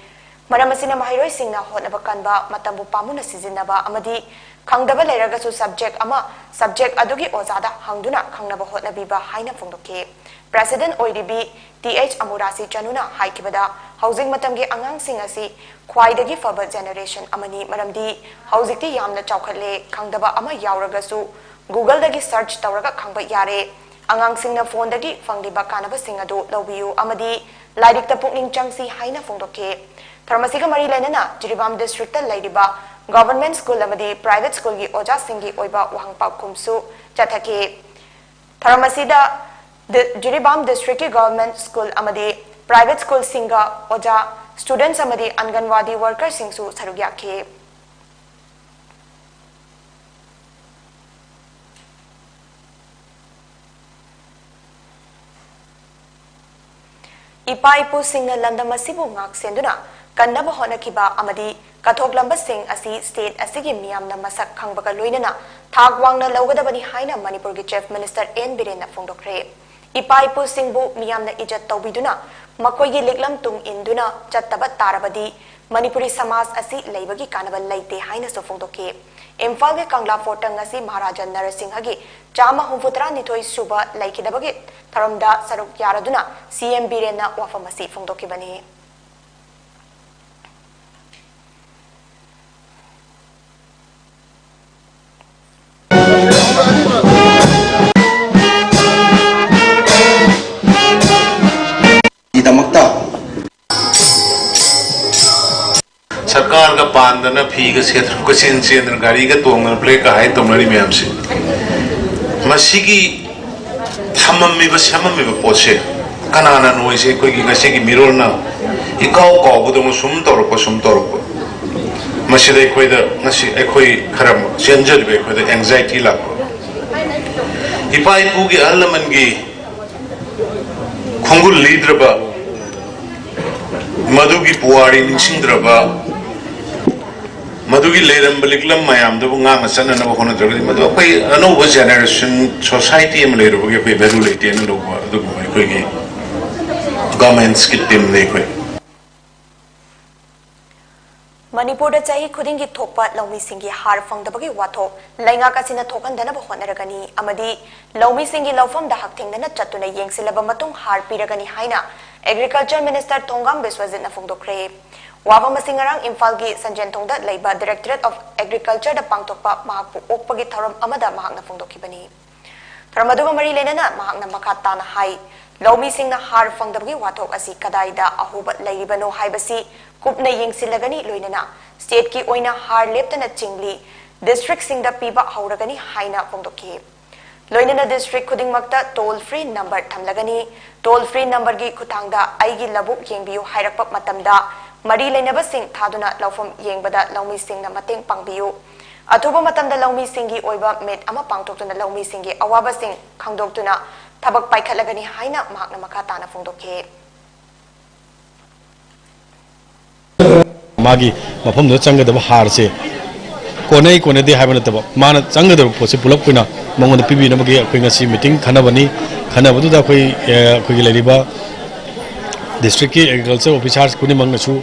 ꯃꯔꯝ ꯑꯁꯤꯅ ꯃꯍꯩꯔꯣꯏꯁꯤꯡꯅ ꯍꯣꯠꯅꯕ ꯀꯟꯕ, ꯃꯇꯝꯕꯨ ꯄꯥꯝꯃꯨꯅ ꯁꯤꯖꯤꯟꯅꯕ ꯑꯃꯗꯤ ꯈꯪꯗꯕ ꯂꯩꯔꯒꯁꯨ subject ꯑꯃ subject ꯑꯗꯨꯒꯤ ꯑꯣꯖꯥꯗ ꯍꯪꯗꯨꯅ ꯈꯪꯅꯕ ꯍꯣꯠꯅꯕꯤꯕ ꯍꯥꯏꯅ ꯐꯣꯡꯗꯣꯛꯈꯤ꯫ President ꯑꯣꯏꯔꯤꯕꯤ Th Amurasi Chanuꯅ ꯍꯥꯏꯈꯤꯕꯗ, ꯍꯧꯖꯤꯛ ꯃꯇꯝꯒꯤ ꯑꯉꯥꯡꯁꯤꯡ ꯑꯁꯤ ꯈ꯭ꯋꯥꯏꯗꯒꯤ ꯐꯕ generation ꯑꯃꯅꯤ, ꯃꯔꯝꯗꯤ ꯍꯧꯖꯤꯛꯇꯤ ꯌꯥꯝꯅ ꯆꯥꯎꯈꯠꯂꯦ, ꯈꯪꯗꯕ ꯑꯃ ꯌꯥꯎꯔꯒꯁꯨ Googleꯗꯒꯤ search ꯇꯧꯔꯒ ꯈꯪꯕ ꯌꯥꯔꯦ꯫ ꯑꯉꯥꯡꯁꯤꯡꯅ ꯐꯣꯟꯗꯒꯤ ꯐꯪꯂꯤꯕ ꯀꯥꯟꯅꯕꯁꯤꯡ ꯑꯗꯨ ꯂꯧꯕꯤꯌꯨ ꯑꯃꯗꯤ ꯂꯥꯏꯔꯤꯛꯇ ꯄꯨꯛꯅꯤꯡ ꯆꯪꯁꯤ ꯍꯥꯏꯅ ꯐꯣꯡꯗꯣꯛꯈꯤ꯫ ꯊꯧꯔꯝ ꯑꯁꯤꯒ ꯃꯔꯤ ꯂꯩꯅꯅ ꯖꯤꯔꯤꯕꯥꯝ ꯗꯤꯁꯇ꯭ꯔꯤꯛꯇ ꯂꯩꯔꯤꯕ ꯒꯚꯔꯟꯃꯦꯟꯠ ꯁ꯭ꯀꯨꯜ ꯑꯃꯗꯤ ꯄ꯭ꯔꯥꯏꯚꯦꯠ ꯁ꯭ꯀꯨꯜꯒꯤ ꯑꯣꯖꯥꯁꯤꯡꯒꯤ ꯑꯣꯏꯕ ꯋꯥꯍꯪ ꯄꯥꯎꯈꯨꯝꯁꯨ ꯆꯠꯊꯈꯤ꯫ ꯊꯧꯔꯝ ꯑꯁꯤꯗ ꯗꯤ-, ꯖꯤꯔꯤꯕꯥꯝ ꯗꯤꯁꯇ꯭ꯔꯤꯛꯀꯤ ꯒꯚꯔꯟꯃꯦꯟꯠ ꯁ꯭ꯀꯨꯜ ꯑꯃꯗꯤ ꯄ꯭ꯔꯥꯏꯚꯦꯠ ꯁ꯭ꯀꯨꯜꯁꯤꯡꯒ ꯑꯣꯖꯥ, ꯁ꯭ꯇꯨꯗꯦꯟꯠꯁ ꯑꯃꯗꯤ ꯑꯪꯒꯟꯋꯥꯗꯤ ꯋꯥꯔꯀꯔꯁꯤꯡꯁꯨ ꯁꯔꯨꯛ ꯌꯥꯈꯤ꯫ ꯏꯄꯥ ꯏꯄꯨꯁꯤꯡꯅ ꯂꯝꯗꯝ ꯑꯁꯤꯕꯨ ꯉꯥꯛ ꯁꯦꯟꯗꯨꯅ ꯀꯟꯅꯕ ꯍꯣꯠꯅꯈꯤꯕ ꯑꯃꯗꯤ ꯀꯠꯊꯣꯛꯂꯝꯕꯁꯤꯡ ꯑꯁꯤ ꯁ꯭ꯇꯦꯠ ꯑꯁꯤꯒꯤ ꯃꯤꯌꯥꯝꯅ ꯃꯁꯛ ꯈꯪꯕꯒ ꯂꯣꯏꯅꯅ ꯊꯥꯛ ꯋꯥꯡꯅ ꯂꯧꯒꯗꯕꯅꯤ ꯍꯥꯏꯅ ꯃꯅꯤꯄꯨꯔꯒꯤ ꯆꯤꯐ ꯃꯤꯅꯤꯁꯇꯔ ꯑꯦꯟ ꯕꯤꯔꯦꯟꯅ ꯐꯣꯡꯗꯣꯛꯈ꯭ꯔꯦ꯫ ꯏꯄꯥ ꯏꯄꯨꯁꯤꯡꯕꯨ ꯃꯤꯌꯥꯝꯅ ꯏꯖꯠ ꯇꯧꯕꯤꯗꯨꯅ ꯃꯈꯣꯏꯒꯤ ꯂꯤꯛꯂꯝ ꯇꯨꯡ ꯏꯟꯗꯨꯅ ꯆꯠꯇꯕ ꯇꯥꯔꯕꯗꯤ ꯃꯅꯤꯄꯨꯔꯤ ꯁꯃꯥꯖ ꯑꯁꯤ ꯂꯩꯕꯒꯤ ꯀꯥꯟꯅꯕ ꯂꯩꯇꯦ ꯍꯥꯏꯅꯁꯨ ꯐꯣꯡꯗꯣꯛꯈꯤ꯫ ꯏꯝꯐꯥꯜꯒꯤ ꯀꯪꯂꯥ ꯐꯣꯔꯠꯇ ꯉꯁꯤ ꯃꯍꯥꯔꯥꯖꯥ ꯅꯔꯁꯤꯡꯍꯒꯤ ꯆꯥꯝꯃ ꯍꯨꯝꯐꯨꯇꯔꯥꯅꯤꯊꯣꯏ ꯁꯨꯕ ꯂꯩꯈꯤꯗꯕꯒꯤ ꯊꯧꯔꯝꯗ ꯁꯔꯨꯛ ꯌꯥꯔꯗꯨꯅ ꯁꯤꯑꯦꯝ ꯕꯤꯔꯦꯟꯅ ꯋꯥꯐꯝ ꯑꯁꯤ ꯐꯣꯡꯗꯣꯛꯈꯤꯕꯅꯤ꯫ ꯒꯤꯗꯃꯛꯇ ꯁꯔꯀꯥꯔꯒ ꯄꯥꯟꯗꯅ ꯐꯤꯒ ꯁꯦꯠꯇꯅ ꯀꯣꯏꯆꯦꯟ ꯆꯦꯟꯗꯅ ꯒꯥꯔꯤꯒ ꯇꯣꯡꯗꯅ ꯕ꯭ꯂꯦꯛꯀ ꯍꯥꯏ ꯇꯧꯅꯔꯤ ꯃꯌꯥꯝꯁꯦ, ꯃꯁꯤꯒꯤ ꯊꯝꯃꯝꯃꯤꯕ, ꯁꯦꯝꯃꯝꯃꯤꯕ ꯄꯣꯠꯁꯦ ꯀꯅꯥꯅꯅꯣ ꯍꯥꯏꯁꯦ ꯑꯩꯈꯣꯏꯒꯤ ꯉꯁꯤꯒꯤ ꯃꯤꯔꯣꯜꯅ ꯏꯀꯥꯎ ꯀꯥꯎꯕꯗꯧꯅ ꯁꯨꯝ ꯇꯧꯔꯛꯄ, ꯁꯨꯝ ꯇꯧꯔꯛꯄ꯫ ꯃꯁꯤꯗ ꯑꯩꯈꯣꯏꯗ ꯉꯁꯤ ꯑꯩꯈꯣꯏ ꯈꯔ ꯆꯦꯟꯖꯔꯤꯕ ꯑꯩꯈꯣꯏꯗ ꯑꯦꯡꯖꯥꯏꯇꯤ ꯂꯥꯛꯄ꯫ ꯏꯄꯥ ꯏꯄꯨꯒꯤ ꯑꯍꯜ ꯂꯃꯟꯒꯤ ꯈꯣꯡꯒꯨꯜ ꯂꯤꯗ꯭ꯔꯕ, ꯃꯗꯨꯒꯤ ꯄꯨꯋꯥꯔꯤ ꯅꯤꯡꯁꯤꯡꯗ꯭ꯔꯕ, ꯃꯗꯨꯒꯤ ꯂꯩꯔꯝꯕ ꯂꯤꯛꯂꯝ ꯃꯌꯥꯝꯗꯨꯕꯨ ꯉꯥꯛꯅ ꯆꯠꯅꯅꯕ ꯍꯣꯠꯅꯗ꯭ꯔꯒꯗꯤ, ꯃꯗꯨ ꯑꯩꯈꯣꯏ ꯑꯅꯧꯕ ꯖꯦꯅꯦꯔꯦꯁꯟ ꯁꯣꯁꯥꯏꯇꯤ ꯑꯃ ꯂꯩꯔꯨꯕꯒꯤ ꯑꯩꯈꯣꯏ ꯚꯦꯂꯨ ꯂꯩꯇꯦꯅ ꯂꯧꯕ ꯑꯗꯨꯒꯨꯝꯕ ꯑꯩꯈꯣꯏꯒꯤ ꯒꯚꯔꯟꯃꯦꯟꯠꯁꯀꯤ ꯇꯤꯝꯅꯤ ꯑꯩꯈꯣꯏ꯫ ꯃꯅꯤꯄꯨꯔꯗ ꯆꯍꯤ ꯈꯨꯗꯤꯡꯒꯤ ꯊꯣꯛꯄ ꯂꯧꯃꯤꯁꯤꯡꯒꯤ ꯍꯥꯔ ꯐꯪꯗꯕꯒꯤ ꯋꯥꯊꯣꯛ ꯂꯩꯉꯥꯛ ꯑꯁꯤꯅ ꯊꯣꯛꯍꯟꯗꯅꯕ ꯍꯣꯠꯅꯔꯒꯅꯤ ꯑꯃꯗꯤ ꯂꯧꯃꯤꯁꯤꯡꯒꯤ ꯂꯧꯐꯝꯗ ꯍꯛꯊꯦꯡꯅꯅ ꯆꯠꯇꯨꯅ ꯌꯦꯡꯁꯤꯜꯂꯕ ꯃꯇꯨꯡ ꯍꯥꯔ ꯄꯤꯔꯒꯅꯤ ꯍꯥꯏꯅ ꯑꯦꯒ꯭ꯔꯤꯀꯜꯆꯔ ꯃꯤꯅꯤꯁꯇꯔ ꯊꯣꯡꯒꯥꯝ ꯕꯤꯁ꯭ꯋꯖꯤꯠꯅ ꯐꯣꯡꯗꯣꯛꯈ꯭ꯔꯦ꯫ ꯋꯥꯐꯝ ꯑꯁꯤ ꯉꯔꯥꯡ ꯏꯝꯐꯥꯜꯒꯤ ꯁꯟꯖꯦꯟꯊꯣꯡꯗ ꯂꯩꯕ Directorate of Agricultureꯗ ꯄꯥꯡꯊꯣꯛꯄ ꯃꯍꯥꯛꯄꯨ ꯑꯣꯛꯄꯒꯤ ꯊꯧꯔꯝ ꯑꯃꯗ ꯃꯍꯥꯛꯅ ꯐꯣꯡꯗꯣꯛꯈꯤꯕꯅꯤ꯫ ꯃꯔꯝ ꯑꯗꯨꯒ ꯃꯔꯤ ꯂꯩꯅꯅ ꯃꯍꯥꯛꯅ ꯃꯈꯥ ꯇꯥꯅ ꯍꯥꯏ, ꯂꯧꯃꯤꯁꯤꯡꯅ ꯍꯥꯔ ꯐꯪꯗꯕꯒꯤ ꯋꯥꯊꯣꯛ ꯑꯁꯤ ꯀꯗꯥꯏꯗ ꯑꯍꯣꯕ ꯂꯩꯔꯤꯕꯅꯣ ꯍꯥꯏꯕꯁꯤ ꯀꯨꯞꯅ ꯌꯦꯡꯁꯤꯜꯂꯒꯅꯤ, ꯂꯣꯏꯅꯅ stateꯀꯤ ꯑꯣꯏꯅ ꯍꯥꯔ ꯂꯦꯞꯇꯅ ꯆꯤꯡꯂꯤ districtꯁꯤꯡꯗ ꯄꯤꯕ ꯍꯧꯔꯒꯅꯤ ꯍꯥꯏꯅ ꯐꯣꯡꯗꯣꯛꯈꯤ꯫ ꯂꯣꯏꯅꯅ district ꯈꯨꯗꯤꯡꯃꯛꯇ toll free number ꯊꯝꯂꯒꯅꯤ꯫ Toll free numberꯒꯤ ꯈꯨꯠꯊꯥꯡꯗ "ꯑꯩꯒꯤ ꯂꯧꯕꯨꯛ ꯌꯦꯡꯕꯤꯌꯨ" ꯍꯥꯏꯔꯛꯄ ꯃꯇꯝꯗ ꯃꯔꯤ ꯂꯩꯅꯕꯁꯤꯡ ꯊꯥꯗꯨꯅ ꯂꯧꯐꯝ ꯌꯦꯡꯕꯗ ꯂꯧꯃꯤꯁꯤꯡꯅ ꯃꯇꯦꯡ ꯄꯥꯡꯕꯤꯌꯨ꯫ ꯑꯊꯨꯕ ꯃꯇꯝꯗ ꯂꯧꯃꯤꯁꯤꯡꯒꯤ ꯑꯣꯏꯕ meet ꯑꯃ ꯄꯥꯡꯊꯣꯛꯇꯨꯅ ꯂꯧꯃꯤꯁꯤꯡꯒꯤ ꯑꯋꯥꯕꯁꯤꯡ ꯈꯪꯗꯣꯛꯇꯨꯅ ꯊꯕꯛ ꯄꯥꯏꯈꯠꯂꯒꯅꯤ ꯍꯥꯏꯅ ꯃꯍꯥꯛꯅ ꯃꯈꯥ ꯇꯥꯅ ꯐꯣꯡꯗꯣꯛꯈꯤ꯫ ꯃꯥꯒꯤ ꯃꯐꯝꯗꯨꯗ ꯆꯪꯒꯗꯕ ꯍꯥꯔꯁꯦ ꯀꯣꯟꯅꯩ ꯀꯣꯟꯅꯗꯦ ꯍꯥꯏꯕ ꯅꯠꯇꯕ, ꯃꯥꯅ ꯆꯪꯒꯗꯕ ꯄꯣꯠꯁꯦ ꯄꯨꯂꯞ ꯑꯣꯏꯅ ꯃꯉꯣꯟꯗ ꯄꯤꯕꯤꯅꯕꯒꯤ ꯑꯩꯈꯣꯏ ꯉꯁꯤ meeting ꯈꯟꯅꯕꯅꯤ꯫ ꯈꯟꯅꯕꯗꯨꯗ ꯑꯩꯈꯣꯏ, ꯑꯦ, ꯑꯩꯈꯣꯏꯒꯤ ꯂꯩꯔꯤꯕ districtꯀꯤ agriculture officers ꯈꯨꯗꯤꯡꯃꯛꯅꯁꯨ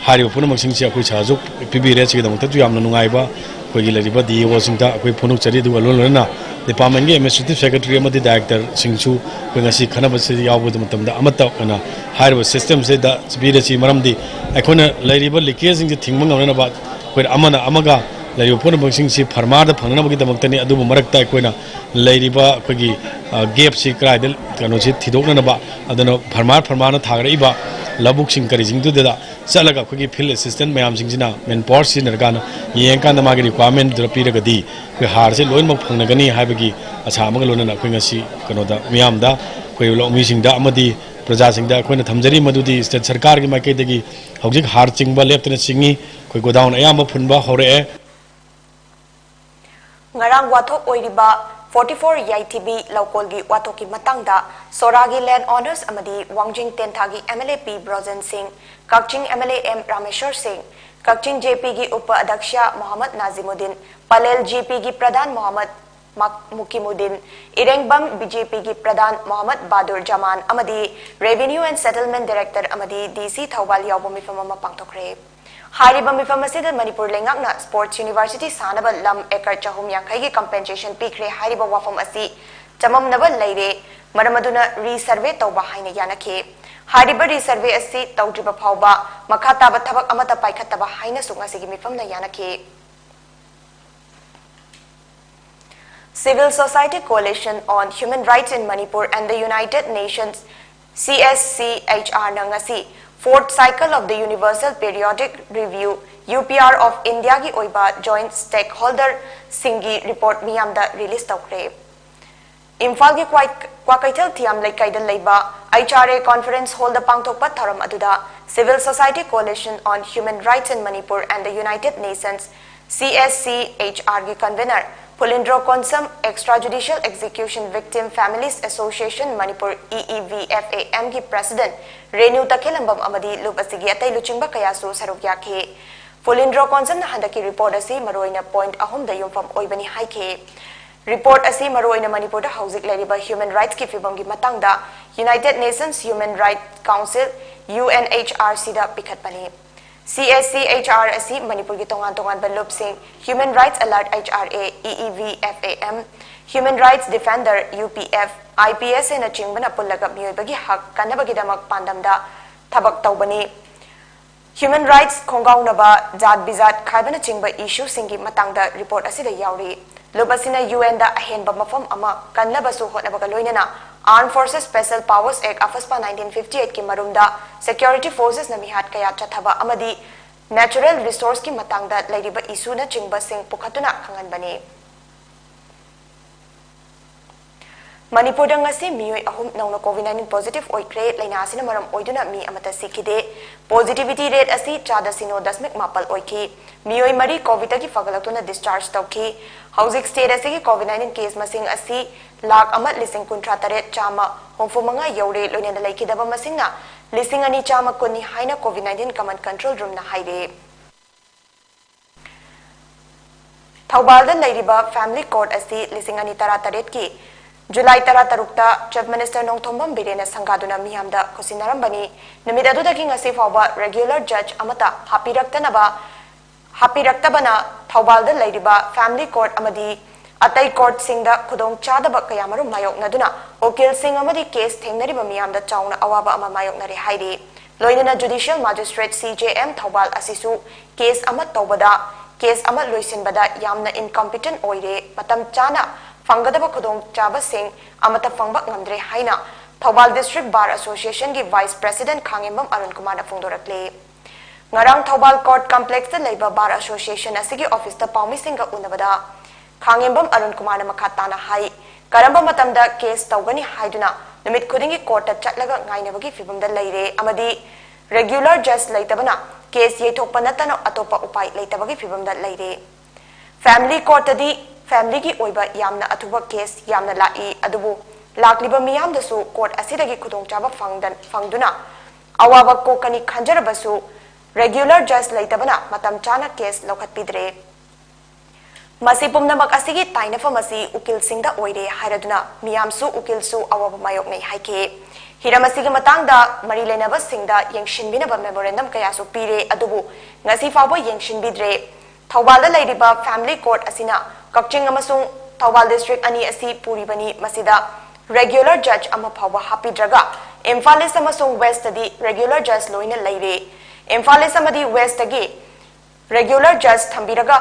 ꯍꯥꯏꯔꯤꯕ ꯄꯨꯝꯅꯃꯛꯁꯤꯡꯁꯦ ꯑꯩꯈꯣꯏ ꯁꯥꯔꯁꯨ ꯄꯤꯕꯤꯔꯦ꯫ ꯁꯤꯒꯤꯗꯃꯛꯇꯁꯨ ꯌꯥꯝꯅ ꯅꯨꯡꯉꯥꯏꯕ ꯑꯩꯈꯣꯏꯒꯤ ꯂꯩꯔꯤꯕ DEOꯁꯤꯡꯗ ꯑꯩꯈꯣꯏ ꯐꯣꯡꯗꯣꯛꯆꯔꯤ꯫ ꯑꯗꯨꯒ ꯂꯣꯏ ꯂꯣꯏꯅꯅ departmentꯀꯤ administrative secretary ꯑꯃꯗꯤ directorꯁꯤꯡꯁꯨ ꯑꯩꯈꯣꯏ ꯉꯁꯤ ꯈꯟꯅꯕꯁꯤꯗ ꯌꯥꯎꯕ ꯃꯇꯝꯗ ꯑꯃꯠꯇ ꯑꯣꯏꯅ ꯍꯥꯏꯔꯤꯕ systemꯁꯤꯗ ꯄꯤꯔꯁꯤ꯫ ꯃꯔꯝꯗꯤ ꯑꯩꯈꯣꯏꯅ ꯂꯩꯔꯤꯕ leakageꯁꯤꯡꯁꯦ ꯊꯤꯡꯕ ꯉꯝꯅꯅꯕ ꯑꯩꯈꯣꯏꯅ ꯑꯃꯅ ꯑꯃꯒ ꯂꯩꯔꯤꯕ ꯄꯨꯝꯅꯃꯛꯁꯤꯡꯁꯤ ꯐꯔꯃꯥꯔꯗ ꯐꯪꯅꯅꯕꯒꯤꯗꯃꯛꯇꯅꯤ꯫ ꯑꯗꯨꯕꯨ ꯃꯔꯛꯇ ꯑꯩꯈꯣꯏꯅ ꯂꯩꯔꯤꯕ ꯑꯩꯈꯣꯏꯒꯤ, ꯑ, gapꯁꯤ ꯀꯗꯥꯏꯗ ꯀꯩꯅꯣꯁꯤ ꯊꯤꯗꯣꯛꯅꯅꯕ, ꯑꯗꯨꯅ ꯐꯔꯃꯥꯔ ꯐꯔꯃꯥꯔꯅ ꯊꯥꯒꯠꯂꯛꯏꯕ ꯂꯧꯕꯨꯛꯁꯤꯡ ꯀꯔꯤꯁꯤꯡꯗꯨꯗ ꯆꯠꯂꯒ ꯑꯩꯈꯣꯏꯒꯤ field assistant ꯃꯌꯥꯝꯁꯤꯡꯁꯤꯅ manpower ꯁꯤꯖꯤꯟꯅꯔꯀꯥꯟꯗ ꯌꯦꯡꯉꯀꯥꯟꯗ ꯃꯥꯒꯤ requirementꯗꯨꯗ ꯄꯤꯔꯒꯗꯤ ꯑꯩꯈꯣꯏ ꯍꯥꯔꯁꯦ ꯂꯣꯏꯅꯃꯛ ꯐꯪꯅꯒꯅꯤ ꯍꯥꯏꯕꯒꯤ ꯑꯁꯥ ꯑꯃꯒ ꯂꯣꯏꯅꯅ ꯑꯩꯈꯣꯏ ꯉꯁꯤ ꯀꯩꯅꯣꯗ ꯃꯤꯌꯥꯝꯗ ꯑꯩꯈꯣꯏ ꯂꯧꯃꯤꯁꯤꯡꯗ ꯑꯃꯗꯤ ꯄ꯭ꯔꯖꯥꯁꯤꯡꯗ ꯑꯩꯈꯣꯏꯅ ꯊꯝꯖꯔꯤ ꯃꯗꯨꯗꯤ state ꯁꯔꯀꯥꯔꯒꯤ ꯃꯥꯏꯀꯩꯗꯒꯤ ꯍꯧꯖꯤꯛ ꯍꯥꯔ ꯆꯤꯡꯕ ꯂꯦꯞꯇꯅ ꯆꯤꯡꯏ꯫ ꯑꯩꯈꯣꯏ godown ꯑꯌꯥꯝꯕ ꯐꯨꯟꯕ ꯍꯧꯔꯛꯑꯦ꯫ ꯉꯔꯥꯡ ꯋꯥꯊꯣꯛ ꯑꯣꯏꯔꯤꯕ forty four ꯌꯥꯏꯊꯤꯕꯤ ꯂꯧꯀꯣꯜꯒꯤ ꯋꯥꯊꯣꯛꯀꯤ ꯃꯇꯥꯡꯗ ꯁꯣꯔꯥꯒꯤ land owners ꯑꯃꯗꯤ ꯋꯥꯡꯖꯤꯡ ꯇꯦꯟꯊꯥꯒꯤ MLA P ꯕ꯭ꯔꯣꯖꯦꯟ ꯁꯤꯡ, ꯀꯛꯆꯤꯡ MLA M ꯔꯥꯃꯦꯁ꯭ꯋꯔ ꯁꯤꯡ, ꯀꯛꯆꯤꯡ JPꯒꯤ ꯎꯄ ꯑꯗ꯭ꯌꯛꯁ ꯃꯣꯍꯝꯃꯗ ꯅꯥꯖꯤꯃꯨꯗꯤꯟ, ꯄꯂꯦꯜ GPꯒꯤ ꯄ꯭ꯔꯙꯥꯟ ꯃꯣꯍꯝꯃꯗ ꯃꯛ-, ꯃꯨꯀꯤꯃꯨꯗꯤꯟ, ꯏꯔꯦꯡꯕꯝ BJPꯒꯤ ꯄ꯭ꯔꯙꯥꯟ ꯃꯣꯍꯝꯃꯗ ꯕꯥꯗꯨꯔ ꯖꯃꯥꯟ ꯑꯃꯗꯤ Revenue and Settlement Director ꯑꯃꯗꯤ DC ꯊꯧꯕꯥꯜ ꯌꯥꯎꯕ ꯃꯤꯐꯝ ꯑꯃ ꯄꯥꯡꯊꯣꯛꯈ꯭ꯔꯦ꯫ ꯍꯥꯏꯔꯤꯕ ꯃꯤꯐꯝ ꯑꯁꯤꯗ ꯃꯅꯤꯄꯨꯔ ꯂꯩꯉꯥꯛꯅ sports university ꯁꯥꯅꯕ ꯂꯝ acre ꯆꯍꯨꯝ ꯌꯥꯡꯈꯩꯒꯤ compensation ꯄꯤꯈ꯭ꯔꯦ ꯍꯥꯏꯔꯤꯕ ꯋꯥꯐꯝ ꯑꯁꯤ ꯆꯃꯝꯅꯕ ꯂꯩꯔꯦ, ꯃꯔꯝ ꯑꯗꯨꯅ resurvey ꯇꯧꯕ ꯍꯥꯏꯅ ꯌꯥꯅꯈꯤ꯫ ꯍꯥꯏꯔꯤꯕ resurvey ꯑꯁꯤ ꯇꯧꯗ꯭ꯔꯤꯕ ꯐꯥꯎꯕ ꯃꯈꯥ ꯇꯥꯕ ꯊꯕꯛ ꯑꯃꯠꯇ ꯄꯥꯏꯈꯠꯇꯕ ꯍꯥꯏꯅꯁꯨ ꯉꯁꯤꯒꯤ ꯃꯤꯐꯝꯅ ꯌꯥꯅꯈꯤ꯫ Civil Society Coalition on Human Rights in Manipur and the United Nations, C S C H R, na ngasi Fourth Cycle of the Universal Periodic Review, U P R, of India gi oiba joint stakeholder singgi report miyamda release taukhre. ꯏꯝꯐꯥꯜꯒꯤ ꯀ꯭ꯋꯥꯏ-, ꯀ꯭ꯋꯥꯀꯩꯊꯦꯜ ꯊꯤꯌꯥꯝ ꯂꯩꯀꯥꯏꯗ ꯂꯩꯕ H R A Conference Hall ꯗ ꯄꯥꯡꯊꯣꯛꯄ ꯊꯧꯔꯝ ꯑꯗꯨꯗ Civil Society Coalition on Human Rights in Manipur and the United Nations, C S C H R, ꯒꯤ convener ꯐꯨꯂꯤꯟꯗ꯭ꯔꯣ Konsam, Extrajudicial Execution Victim Families Association Manipur, E E V F A M, ꯒꯤ president Renu ꯇꯈꯦꯜꯂꯝꯕꯝ ꯑꯃꯗꯤ ꯂꯨꯞ ꯑꯁꯤꯒꯤ ꯑꯇꯩ ꯂꯨꯆꯤꯡꯕ ꯀꯌꯥꯁꯨ ꯁꯔꯨꯛ ꯌꯥꯈꯤ꯫ ꯐꯨꯂꯤꯟꯗ꯭ꯔꯣ ꯀꯣꯟꯁꯝꯅ ꯍꯟꯗꯛꯀꯤ report ꯑꯁꯤ ꯃꯔꯨꯑꯣꯏꯅ point ꯑꯍꯨꯝꯗ ꯌꯨꯝꯐꯝ ꯑꯣꯏꯕꯅꯤ ꯍꯥꯏꯈꯤ꯫ Report ꯑꯁꯤ ꯃꯔꯨꯑꯣꯏꯅ ꯃꯅꯤꯄꯨꯔꯗ ꯍꯧꯖꯤꯛ ꯂꯩꯔꯤꯕ human rights ꯀꯤ ꯐꯤꯕꯝꯒꯤ ꯃꯇꯥꯡꯗ United Nations Human Rights Council, U N H R C, ꯗ ꯄꯤꯈꯠꯄꯅꯤ꯫ C S C H R ꯑꯁꯤ ꯃꯅꯤꯄꯨꯔꯒꯤ ꯇꯣꯉꯥꯟ ꯇꯣꯉꯥꯟꯕ ꯂꯨꯞꯁꯤꯡ, Human Rights Alert, H R A, E E V F A M, Human Rights Defender, U P F, I P S A ꯅꯆꯤꯡꯕꯅ ꯄꯨꯜꯂꯒ ꯃꯤꯑꯣꯏꯕꯒꯤ ꯍꯛ ꯀꯟꯅꯕꯒꯤꯗꯃꯛ ꯄꯥꯟꯗꯝꯗ ꯊꯕꯛ ꯇꯧꯕꯅꯤ꯫ Human rights ꯈꯣꯡꯒꯥꯎꯅꯕ, ꯖꯥꯠ ꯕꯤꯖꯥꯠ ꯈꯥꯏꯕꯅꯆꯤꯡꯕ issue ꯁꯤꯡꯒꯤ ꯃꯇꯥꯡꯗ report ꯑꯁꯤꯗ ꯌꯥꯎꯔꯤ꯫ ꯂꯨꯞ ꯑꯁꯤꯅ U N ꯗ ꯑꯍꯦꯟꯕ ꯃꯐꯝ ꯑꯃ ꯀꯟꯅꯕꯁꯨ ꯍꯣꯠꯅꯕꯒ ꯂꯣꯏꯅꯅ Armed Forces Special Powers Act, AFSPA, nineteen fifty eight ꯀꯤ ꯃꯔꯨꯝꯗ security forces ꯅ ꯃꯤꯍꯥꯠ ꯀꯌꯥ ꯆꯠꯊꯕ ꯑꯃꯗꯤ natural resource ꯀꯤ ꯃꯇꯥꯡꯗ ꯂꯩꯔꯤꯕ issue ꯅꯆꯤꯡꯕꯁꯤꯡ ꯄꯨꯈꯠꯇꯨꯅ ꯈꯪꯍꯟꯕꯅꯤ꯫ ꯃꯅꯤꯄꯨꯔꯗ ꯉꯁꯤ ꯃꯤꯑꯣꯏ ꯑꯍꯨꯝ ꯅꯧꯅ COVID nineteen positive ꯑꯣꯏꯈ꯭ꯔꯦ꯫ ꯂꯥꯏꯅꯥ ꯑꯁꯤꯅ ꯃꯔꯝ ꯑꯣꯏꯗꯨꯅ ꯃꯤ ꯑꯃꯠꯇ ꯁꯤꯈꯤꯗꯦ꯫ Positivity rate ꯑꯁꯤ ꯆꯥꯗ ꯁꯤꯅꯣ ꯗꯁꯃꯤꯛ ꯃꯥꯄꯜ ꯑꯣꯏꯈꯤ꯫ ꯃꯤꯑꯣꯏ ꯃꯔꯤ COVID ꯇꯒꯤ ꯐꯒꯠꯂꯛꯇꯨꯅ discharge ꯇꯧꯈꯤ꯫ ꯍꯧꯖꯤꯛ state ꯑꯁꯤꯒꯤ COVID nineteen case ꯃꯁꯤꯡ ꯑꯁꯤ ꯂꯥꯈ ꯑꯃ ꯂꯤꯁꯤꯡ ꯀꯨꯟꯊ꯭ꯔꯥ ꯇꯔꯦꯠ ꯆꯥꯝꯃ ꯍꯨꯝꯐꯨ ꯃꯉꯥ ꯌꯧꯔꯦ꯫ ꯂꯣꯏꯅꯅ ꯂꯩꯈꯤꯗꯕ ꯃꯁꯤꯡꯅ ꯂꯤꯁꯤꯡ ꯑꯅꯤ ꯆꯥꯝꯃ ꯀꯨꯟꯅꯤ ꯍꯥꯏꯅ COVID nineteen Command Control Room ꯅ ꯍꯥꯏꯔꯦ꯫ ꯊꯧꯕꯥꯜꯗ ꯂꯩꯔꯤꯕ Family Court ꯑꯁꯤ ꯂꯤꯁꯤꯡ ꯑꯅꯤ ꯇꯔꯥ ꯇꯔꯦꯠꯀꯤ ꯖꯨꯂꯥꯏ ꯇꯔꯥ ꯇꯔꯨꯛꯇ Chief Minister ꯅꯣꯡꯊꯣꯝꯕꯝ ꯕꯤꯔꯦꯟꯅ ꯁꯪꯒꯥꯗꯨꯅ ꯃꯤꯌꯥꯝꯗ ꯈꯨꯠꯁꯤꯟꯅꯔꯝꯕꯅꯤ꯫ ꯅꯨꯃꯤꯠ ꯑꯗꯨꯗꯒꯤ ꯉꯁꯤ ꯐꯥꯎꯕ regular judge ꯑꯃꯠꯇ ꯍꯥꯞꯄꯤꯔꯛꯇꯅꯕ, ꯍꯥꯞꯄꯤꯔꯛꯇꯕꯅ ꯊꯧꯕꯥꯜꯗ ꯂꯩꯔꯤꯕ Family Court ꯑꯃꯗꯤ ꯑꯇꯩ court ꯁꯤꯡꯗ ꯈꯨꯗꯣꯡ ꯆꯥꯗꯕ ꯀꯌꯥ ꯃꯔꯨꯝ ꯃꯥꯌꯣꯛꯅꯗꯨꯅ ꯎꯀꯤꯜꯁꯤꯡ ꯑꯃꯗꯤ case ꯊꯦꯡꯅꯔꯤꯕ ꯃꯤꯌꯥꯝꯗ ꯆꯥꯎꯅ ꯑꯋꯥꯕ ꯑꯃ ꯃꯥꯌꯣꯛꯅꯔꯦ ꯍꯥꯏꯔꯤ꯫ ꯂꯣꯏꯅꯅ Judicial Magistrate, C J M, Thoubal ꯑꯁꯤꯁꯨ case ꯑꯃ ꯇꯧꯕꯗ, case ꯑꯃ ꯂꯣꯏꯁꯤꯟꯕꯗ ꯌꯥꯝꯅ incompetent ꯑꯣꯏꯔꯦ, ꯃꯇꯝ ꯆꯥꯅ ꯐꯪꯒꯗꯕ ꯈꯨꯗꯣꯡꯆꯥꯕꯁꯤꯡ ꯑꯃꯠꯇ ꯐꯪꯕ ꯉꯝꯗ꯭ꯔꯦ ꯍꯥꯏꯅ ꯊꯧꯕꯥꯜ District Bar Association ꯒꯤ Vice President ꯈꯥꯉꯦꯝꯕꯝ ꯑꯔꯨꯟ ꯀꯨꯃꯥꯔꯅ ꯐꯣꯡꯗꯣꯔꯛꯂꯤ꯫ ꯉꯔꯥꯡ ꯊꯧꯕꯥꯜ Court Complex ꯇ ꯂꯩꯕ Bar Association ꯑꯁꯤꯒꯤ office ꯇ ꯄꯥꯎꯃꯤꯁꯤꯡꯒ ꯎꯅꯕꯗ ꯈꯥꯉꯦꯝꯕꯝ ꯑꯔꯨꯟ ꯀꯨꯃꯥꯔꯅ ꯃꯈꯥ ꯇꯥꯅ ꯍꯥꯏ, ꯀꯔꯝꯕ ꯃꯇꯝꯗ case ꯇꯧꯒꯅꯤ ꯍꯥꯏꯗꯨꯅ ꯅꯨꯃꯤꯠ ꯈꯨꯗꯤꯡꯒꯤ court ꯇ ꯆꯠꯂꯒ ꯉꯥꯏꯅꯕꯒꯤ ꯐꯤꯚꯝꯗ ꯂꯩꯔꯦ ꯑꯃꯗꯤ regular judge ꯂꯩꯇꯕꯅ case ꯌꯩꯊꯣꯛꯄ ꯅꯠꯇꯅ ꯑꯇꯣꯞꯄ ꯎꯄꯥꯏ ꯂꯩꯇꯕꯒꯤ ꯐꯤꯚꯝꯗ ꯂꯩꯔꯦ꯫ Family court ꯇꯗꯤ family ꯒꯤ ꯑꯣꯏꯕ ꯌꯥꯝꯅ ꯑꯊꯨꯕ case ꯌꯥꯝꯅ ꯂꯥꯛꯏ, ꯑꯗꯨꯕꯨ ꯂꯥꯛꯂꯤꯕ ꯃꯤꯌꯥꯝꯗꯁꯨ court ꯑꯁꯤꯗꯒꯤ ꯈꯨꯗꯣꯡꯆꯥꯕ ꯐꯪꯗ-, ꯐꯪꯗꯨꯅ ꯑꯋꯥꯕ ꯀꯣꯛꯀꯅꯤ ꯈꯟꯖꯔꯕꯁꯨ regular judge ꯂꯩꯇꯕꯅ ꯃꯇꯝ ꯆꯥꯅ case ꯂꯧꯈꯠꯄꯤꯗ꯭ꯔꯦ꯫ ꯃꯁꯤ ꯄꯨꯝꯅꯃꯛ ꯑꯁꯤꯒꯤ ꯇꯥꯏꯅꯐꯝ ꯑꯁꯤ ꯎꯀꯤꯜꯁꯤꯡꯗ ꯑꯣꯏꯔꯦ ꯍꯥꯏꯔꯗꯨꯅ ꯃꯤꯌꯥꯝꯁꯨ ꯎꯀꯤꯜꯁꯨ ꯑꯋꯥꯕ ꯃꯥꯌꯣꯛꯅꯩ ꯍꯥꯏꯈꯤ꯫ ꯍꯤꯔꯝ ꯑꯁꯤꯒꯤ ꯃꯇꯥꯡꯗ ꯃꯔꯤ ꯂꯩꯅꯕꯁꯤꯡꯗ ꯌꯦꯡꯁꯤꯟꯕꯤꯅꯕ memorandum ꯀꯌꯥꯁꯨ ꯄꯤꯔꯦ, ꯑꯗꯨꯕꯨ ꯉꯁꯤ ꯐꯥꯎꯕ ꯌꯦꯡꯁꯤꯟꯕꯤꯗ꯭ꯔꯦ꯫ ꯊꯧꯕꯥꯜꯗ ꯂꯩꯔꯤꯕ family court ꯑꯁꯤꯅ ꯀꯛꯆꯤꯡ ꯑꯃꯁꯨꯡ ꯊꯧꯕꯥꯜ district ꯑꯅꯤ ꯑꯁꯤ ꯄꯨꯔꯤꯕꯅꯤ꯫ ꯃꯁꯤꯗ regular judge ꯑꯃ ꯐꯥꯎꯕ ꯍꯥꯞꯄꯤꯗ꯭ꯔꯒ Imphal East ꯑꯃꯁꯨꯡ West ꯇꯗꯤ regular judge ꯂꯣꯏꯅ ꯂꯩꯔꯦ꯫ Imphal East ꯑꯃꯗꯤ West ꯇꯒꯤ regular judge ꯊꯝꯕꯤꯔꯒ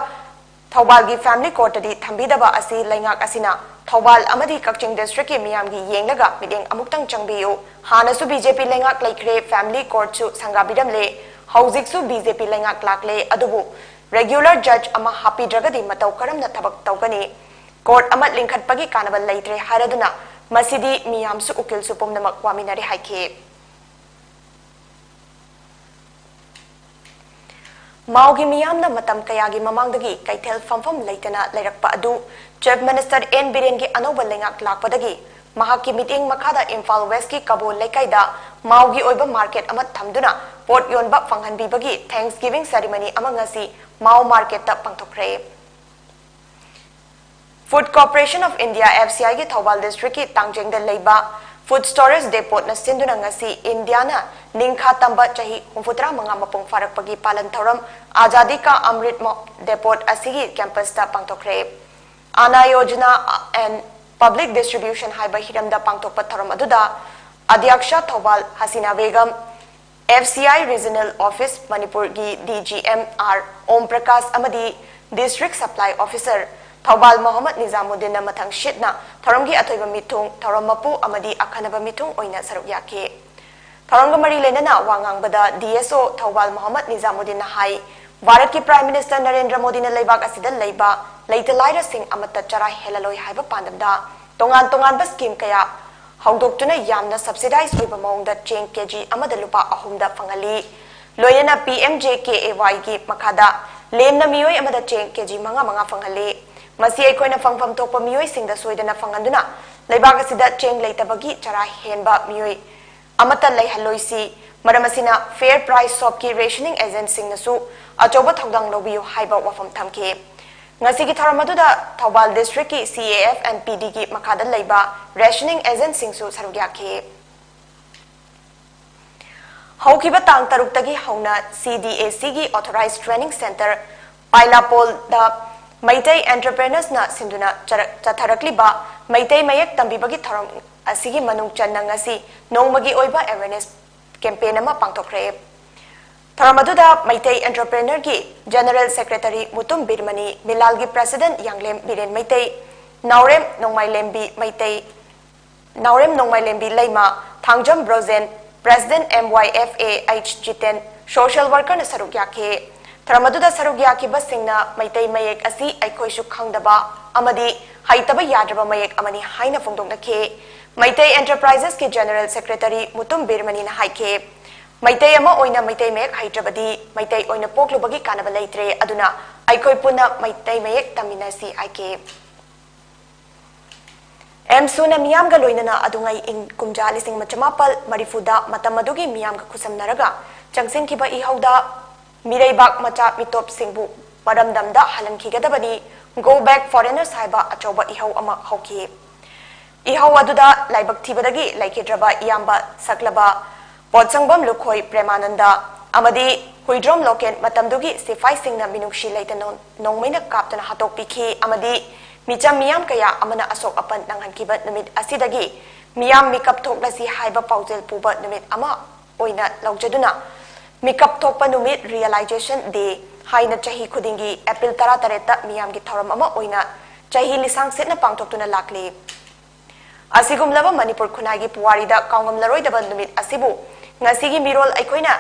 ꯊꯧꯕꯥꯜꯒꯤ family court ꯇꯗꯤ ꯊꯝꯕꯤꯗꯕ ꯑꯁꯤ ꯂꯩꯉꯥꯛ ꯑꯁꯤꯅ ꯊꯧꯕꯥꯜ ꯑꯃꯗꯤ ꯀꯛꯆꯤꯡ district ꯀꯤ ꯃꯤꯌꯥꯝꯒꯤ ꯌꯦꯡꯂꯒ ꯃꯤꯠꯌꯦꯡ ꯑꯃꯨꯛꯇꯪ ꯆꯪꯕꯤꯌꯨ꯫ ꯍꯥꯟꯅꯁꯨ BJP ꯂꯩꯉꯥꯛ ꯂꯩꯈ꯭ꯔꯦ, family court ꯁꯨ ꯁꯪꯒꯥꯕꯤꯔꯝꯂꯦ, ꯍꯧꯖꯤꯛꯁꯨ BJP ꯂꯩꯉꯥꯛ ꯂꯥꯛꯂꯦ, ꯑꯗꯨꯕꯨ regular judge ꯑꯃ ꯍꯥꯞꯄꯤꯗ꯭ꯔꯒꯗꯤ ꯃꯇꯧ ꯀꯔꯝꯅ ꯊꯕꯛ ꯇꯧꯒꯅꯤ? Court ꯑꯃ ꯂꯤꯡꯈꯠꯄꯒꯤ ꯀꯥꯟꯅꯕ ꯂꯩꯇ꯭ꯔꯦ ꯍꯥꯏꯔꯗꯨꯅ ꯃꯁꯤꯗꯤ ꯃꯤꯌꯥꯝꯁꯨ ꯎꯀꯤꯜꯁꯨ ꯄꯨꯝꯅꯃꯛ ꯋꯥꯃꯤꯟꯅꯔꯦ ꯍꯥꯏꯈꯤ꯫ ꯃꯥꯎꯒꯤ ꯃꯤꯌꯥꯝꯅ ꯃꯇꯝ ꯀꯌꯥꯒꯤ ꯃꯃꯥꯡꯗꯒꯤ ꯀꯩꯊꯦꯜ ꯐꯝꯐꯝ ꯂꯩꯇꯅ ꯂꯩꯔꯛꯄ ꯑꯗꯨ Chief Minister N ꯕꯤꯔꯦꯟꯒꯤ ꯑꯅꯧꯕ ꯂꯩꯉꯥꯛ ꯂꯥꯛꯄꯗꯒꯤ ꯃꯍꯥꯛꯀꯤ ꯃꯤꯠꯌꯦꯡ ꯃꯈꯥꯗ ꯏꯝꯐꯥꯜ West ꯀꯤ ꯀꯕꯣ ꯂꯩꯀꯥꯏꯗ ꯃꯥꯎꯒꯤ ꯑꯣꯏꯕ market ꯑꯃ ꯊꯝꯗꯨꯅ ꯄꯣꯠ ꯌꯣꯟꯕ ꯐꯪꯍꯟꯕꯤꯕꯒꯤ Thanksgiving ceremony ꯑꯃ ꯉꯁꯤ ꯃꯥꯎ market ꯇ ꯄꯥꯡꯊꯣꯛꯈ꯭ꯔꯦ꯫ Food Corporation of India, FCI ꯒꯤ ꯊꯧꯕꯥꯜ district ꯀꯤ ꯇꯥꯡꯖꯦꯡꯗ ꯂꯩꯕ food storage depot ꯅ ꯁꯤꯟꯗꯨꯅ ꯉꯁꯤ ꯏꯟꯗꯤꯌꯥꯅ ꯅꯤꯡꯈꯥ ꯇꯝꯕ ꯆꯍꯤ ꯍꯨꯝꯐꯨꯇꯔꯥ ꯃꯉꯥ ꯃꯄꯨꯡ ꯐꯥꯔꯛꯄꯒꯤ ꯄꯥꯂꯟ ꯊꯧꯔꯝ Azadi Ka Amrit Mo-, Depot ꯑꯁꯤꯒꯤ campus ꯇ ꯄꯥꯡꯊꯣꯛꯈ꯭ꯔꯦ꯫ Anna Yojana and Public Distribution ꯍꯥꯏꯕ ꯍꯤꯔꯝꯗ ꯄꯥꯡꯊꯣꯛꯄ ꯊꯧꯔꯝ ꯑꯗꯨꯗ ꯑꯗ꯭ꯌꯛꯁ Thoubal Hasina Begum, FCI Regional Office ꯃꯅꯤꯄꯨꯔꯒꯤ DGM R ꯑꯣꯝ ꯄ꯭ꯔꯀꯥꯁ ꯑꯃꯗꯤ District Supply Officer Thoubal Mohammad ꯅꯤꯖꯥꯃꯨꯗꯤꯟꯅ ꯃꯊꯪ ꯁꯤꯠꯅ ꯊꯧꯔꯝꯒꯤ ꯑꯊꯣꯏꯕ ꯃꯤꯊꯨꯡ, ꯊꯧꯔꯝ ꯃꯄꯨ ꯑꯃꯗꯤ ꯑꯈꯟꯅꯕ ꯃꯤꯊꯨꯡ ꯑꯣꯏꯅ ꯁꯔꯨꯛ ꯌꯥꯈꯤ꯫ ꯊꯧꯔꯝꯒ ꯃꯔꯤ ꯂꯩꯅꯅ ꯋꯥ ꯉꯥꯡꯕꯗ ꯗꯤ ꯑꯦꯁ ꯑꯣ ꯊꯧꯕꯥꯜ ꯃꯣꯍꯝꯃꯗ ꯅꯤꯖꯥꯃꯨꯗꯤꯟꯅ ꯍꯥꯏ, ꯚꯥꯔꯠꯀꯤ Prime Minister ꯅꯔꯦꯟꯗ꯭ꯔ ꯃꯣꯗꯤꯅ ꯂꯩꯕꯥꯛ ꯑꯁꯤꯗ ꯂꯩꯕ ꯂꯩꯇ ꯂꯥꯏꯔꯁꯤꯡ ꯑꯃꯠꯇ ꯆꯔꯥ ꯍꯦꯜꯂꯂꯣꯏ ꯍꯥꯏꯕ ꯄꯥꯟꯗꯝꯗ ꯇꯣꯉꯥꯟ ꯇꯣꯉꯥꯟꯕ scheme ꯀꯌꯥ ꯍꯧꯗꯣꯛꯇꯨꯅ ꯌꯥꯝꯅ subsidise ꯑꯣꯏꯕ ꯃꯑꯣꯡꯗ ꯆꯦꯡ ꯀꯦ ꯖꯤ ꯑꯃꯗ ꯂꯨꯄꯥ ꯑꯍꯨꯝꯗ ꯐꯪꯍꯜꯂꯤ꯫ ꯂꯣꯏꯅꯅ P M J K A ꯋꯥꯏꯒꯤ ꯃꯈꯥꯗ ꯂꯦꯝꯅ ꯃꯤꯑꯣꯏ ꯑꯃꯗ ꯆꯦꯡ ꯀꯦ ꯖꯤ ꯃꯉꯥ ꯃꯉꯥ ꯐꯪꯍꯜꯂꯤ꯫ ꯃꯁꯤ ꯑꯩꯈꯣꯏꯅ ꯐꯪꯐꯝ ꯊꯣꯛꯄ ꯃꯤꯑꯣꯏꯁꯤꯡꯗ ꯁꯣꯏꯗꯅ ꯐꯪꯍꯟꯗꯨꯅ ꯂꯩꯕꯥꯛ ꯑꯁꯤꯗ ꯆꯦꯡ ꯂꯩꯇꯕꯒꯤ ꯆꯔꯥ ꯍꯦꯟꯕ ꯃꯤꯑꯣꯏ ꯑꯃꯠꯇ ꯂꯩꯍꯜꯂꯣꯏꯁꯤ꯫ ꯃꯔꯝ ꯑꯁꯤꯅ Fair Price Shopꯀꯤ rationing agentꯁꯤꯡꯅꯁꯨ ꯑꯆꯧꯕ ꯊꯧꯗꯥꯡ ꯂꯧꯕꯤꯌꯨ ꯍꯥꯏꯕ ꯋꯥꯐꯝ ꯊꯝꯈꯤ꯫ ꯉꯁꯤꯒꯤ ꯊꯧꯔꯝ ꯑꯗꯨꯗ Thoubal districtꯀꯤ C A F and P Dꯒꯤ ꯃꯈꯥꯗ ꯂꯩꯕ rationing agentꯁꯤꯡꯁꯨ ꯁꯔꯨꯛ ꯌꯥꯈꯤ꯫ ꯍꯧꯈꯤꯕ ꯇꯥꯡ ꯇꯔꯨꯛꯇꯒꯤ ꯍꯧꯅ C D A Cꯒꯤ Authorised Training Centre ꯄꯥꯏꯂꯥꯄꯣꯜꯗ Meitei entrepreneursꯅ ꯁꯤꯟꯗꯨꯅ ꯆꯔꯛ-, ꯆꯠꯊꯔꯛꯂꯤꯕ ꯃꯩꯇꯩ ꯃꯌꯦꯛ ꯇꯝꯕꯤꯕꯒꯤ ꯊꯧꯔꯝ ꯑꯁꯤꯒꯤ ꯃꯅꯨꯡ ꯆꯟꯅ ꯉꯁꯤ ꯅꯣꯡꯃꯒꯤ ꯑꯣꯏꯕ awareness campaign ꯑꯃ ꯄꯥꯡꯊꯣꯛꯈ꯭ꯔꯦ꯫ ꯊꯧꯔꯝ ꯑꯗꯨꯗ Meitei entrepreneurꯒꯤ General Secretary Mutum ꯕꯤꯔꯃꯅꯤ, ꯃꯤꯂꯥꯜꯒꯤ President ꯌꯥꯡꯂꯦꯝ Biren Meitei, Naorem ꯅꯣꯡꯃꯥꯏꯂꯦꯝꯕꯤ Meitei, Naorem ꯅꯣꯡꯃꯥꯏꯂꯦꯝꯕꯤ Leima, Thangjam Brojen, President M Y F A H Jiten, social workerꯅ ꯁꯔꯨꯛ ꯌꯥꯈꯤ꯫ ꯊꯧꯔꯝ ꯑꯗꯨꯗ ꯁꯔꯨꯛ ꯌꯥꯈꯤꯕꯁꯤꯡꯅ ꯃꯩꯇꯩ ꯃꯌꯦꯛ ꯑꯁꯤ ꯑꯩꯈꯣꯏꯁꯨ ꯈꯪꯗꯕ ꯑꯃꯗꯤ ꯍꯩꯇꯕ ꯌꯥꯗ꯭ꯔꯕ ꯃꯌꯦꯛ ꯑꯃꯅꯤ ꯍꯥꯏꯅ ꯐꯣꯡꯗꯣꯛꯅꯈꯤ꯫ ꯃꯩꯇꯩ Enterprisesꯀꯤ General Secretary ꯃꯨꯇꯨꯝ ꯕꯤꯔꯃꯅꯤꯅ ꯍꯥꯏꯈꯤ, ꯃꯩꯇꯩ ꯑꯃ ꯑꯣꯏꯅ ꯃꯩꯇꯩ ꯃꯌꯦꯛ ꯍꯩꯇ꯭ꯔꯕꯗꯤ ꯃꯩꯇꯩ ꯑꯣꯏꯅ ꯄꯣꯛꯂꯨꯕꯒꯤ ꯀꯥꯟꯅꯕ ꯂꯩꯇ꯭ꯔꯦ, ꯑꯗꯨꯅ ꯑꯩꯈꯣꯏ ꯄꯨꯟꯅ ꯃꯩꯇꯩ ꯃꯌꯦꯛ ꯇꯝꯃꯤꯟꯅꯁꯤ ꯍꯥꯏꯈꯤ꯫ ꯑꯦꯝꯁꯨꯅ ꯃꯤꯌꯥꯝꯒ ꯂꯣꯏꯅꯅ ꯑꯗꯨꯉꯩ ꯏꯪ ꯀꯨꯝꯖꯥ ꯂꯤꯁꯤꯡ ꯑꯃ ꯆꯃꯥꯄꯜ ꯃꯔꯤꯐꯨꯗ ꯃꯇꯝ ꯑꯗꯨꯒꯤ ꯃꯤꯌꯥꯝꯒ ꯈꯨꯠꯁꯝꯅꯔꯒ ꯆꯪꯁꯤꯟꯈꯤꯕ ꯏꯍꯧꯗ ꯃꯤꯔꯩꯕꯥꯛ ꯃꯆꯥ ꯃꯤꯇꯣꯞꯁꯤꯡꯕꯨ ꯃꯔꯝꯗꯝꯗ ꯍꯜꯍꯟꯈꯤꯒꯗꯕꯅꯤ, "Go back foreigners" ꯍꯥꯏꯕ ꯑꯆꯧꯕ ꯏꯍꯧ ꯑꯃ ꯍꯧꯈꯤ꯫ ꯏꯍꯧ ꯑꯗꯨꯗ ꯂꯥꯏꯕꯛ ꯊꯤꯕꯗꯒꯤ ꯂꯩꯈꯤꯗ꯭ꯔꯕ ꯏꯌꯥꯝꯕ ꯁꯛꯂꯕ ꯄꯣꯠꯁꯪꯕꯝ ꯂꯨꯈꯣꯏ ꯄ꯭ꯔꯦꯃꯥꯅꯟꯗ ꯑꯃꯗꯤ ꯍꯨꯏꯗ꯭ꯔꯣꯝ ꯂꯣꯀꯦꯟ ꯃꯇꯝꯗꯨꯒꯤ ꯁꯤꯐꯥꯏꯁꯤꯡꯅ ꯃꯤꯅꯨꯡꯁꯤ ꯂꯩꯇꯅ ꯅꯣꯡꯃꯩꯅ ꯀꯥꯞꯇꯨꯅ ꯍꯥꯠꯇꯣꯛꯄꯤꯈꯤ ꯑꯃꯗꯤ ꯃꯤꯆꯝ ꯃꯤꯌꯥꯝ ꯀꯌꯥ ꯑꯃꯅ ꯑꯁꯣꯛ ꯑꯄꯟ ꯅꯪꯍꯟꯈꯤꯕ ꯅꯨꯃꯤꯠ ꯑꯁꯤꯗꯒꯤ ꯃꯤꯌꯥꯝ ꯃꯤꯀꯞ ꯊꯣꯛꯂꯁꯤ ꯍꯥꯏꯕ ꯄꯥꯎꯖꯦꯜ ꯄꯨꯕ ꯅꯨꯃꯤꯠ ꯑꯃ ꯑꯣꯏꯅ ꯂꯧꯖꯗꯨꯅ ꯃꯤꯀꯞ ꯊꯣꯛꯄ ꯅꯨꯃꯤꯠ, Realization Day, ꯍꯥꯏꯅ ꯆꯍꯤ ꯈꯨꯗꯤꯡꯒꯤ ꯑꯦꯄ꯭ꯔꯤꯜ ꯇꯔꯥꯇꯔꯦꯠꯇ ꯃꯤꯌꯥꯝꯒꯤ ꯊꯧꯔꯝ ꯑꯃ ꯑꯣꯏꯅ ꯆꯍꯤ ꯂꯤꯁꯥꯡ ꯁꯤꯠꯅ ꯄꯥꯡꯊꯣꯛꯇꯨꯅ ꯂꯥꯛꯂꯤ꯫ ꯑꯁꯤꯒꯨꯝꯂꯕ ꯃꯅꯤꯄꯨꯔ ꯈꯨꯟꯅꯥꯏꯒꯤ ꯄꯨꯋꯥꯔꯤꯗ ꯀꯥꯎꯉꯝꯂꯔꯣꯏꯗꯕ ꯅꯨꯃꯤꯠ ꯑꯁꯤꯕꯨ ꯉꯁꯤꯒꯤ ꯃꯤꯔꯣꯜ ꯑꯩꯈꯣꯏꯅ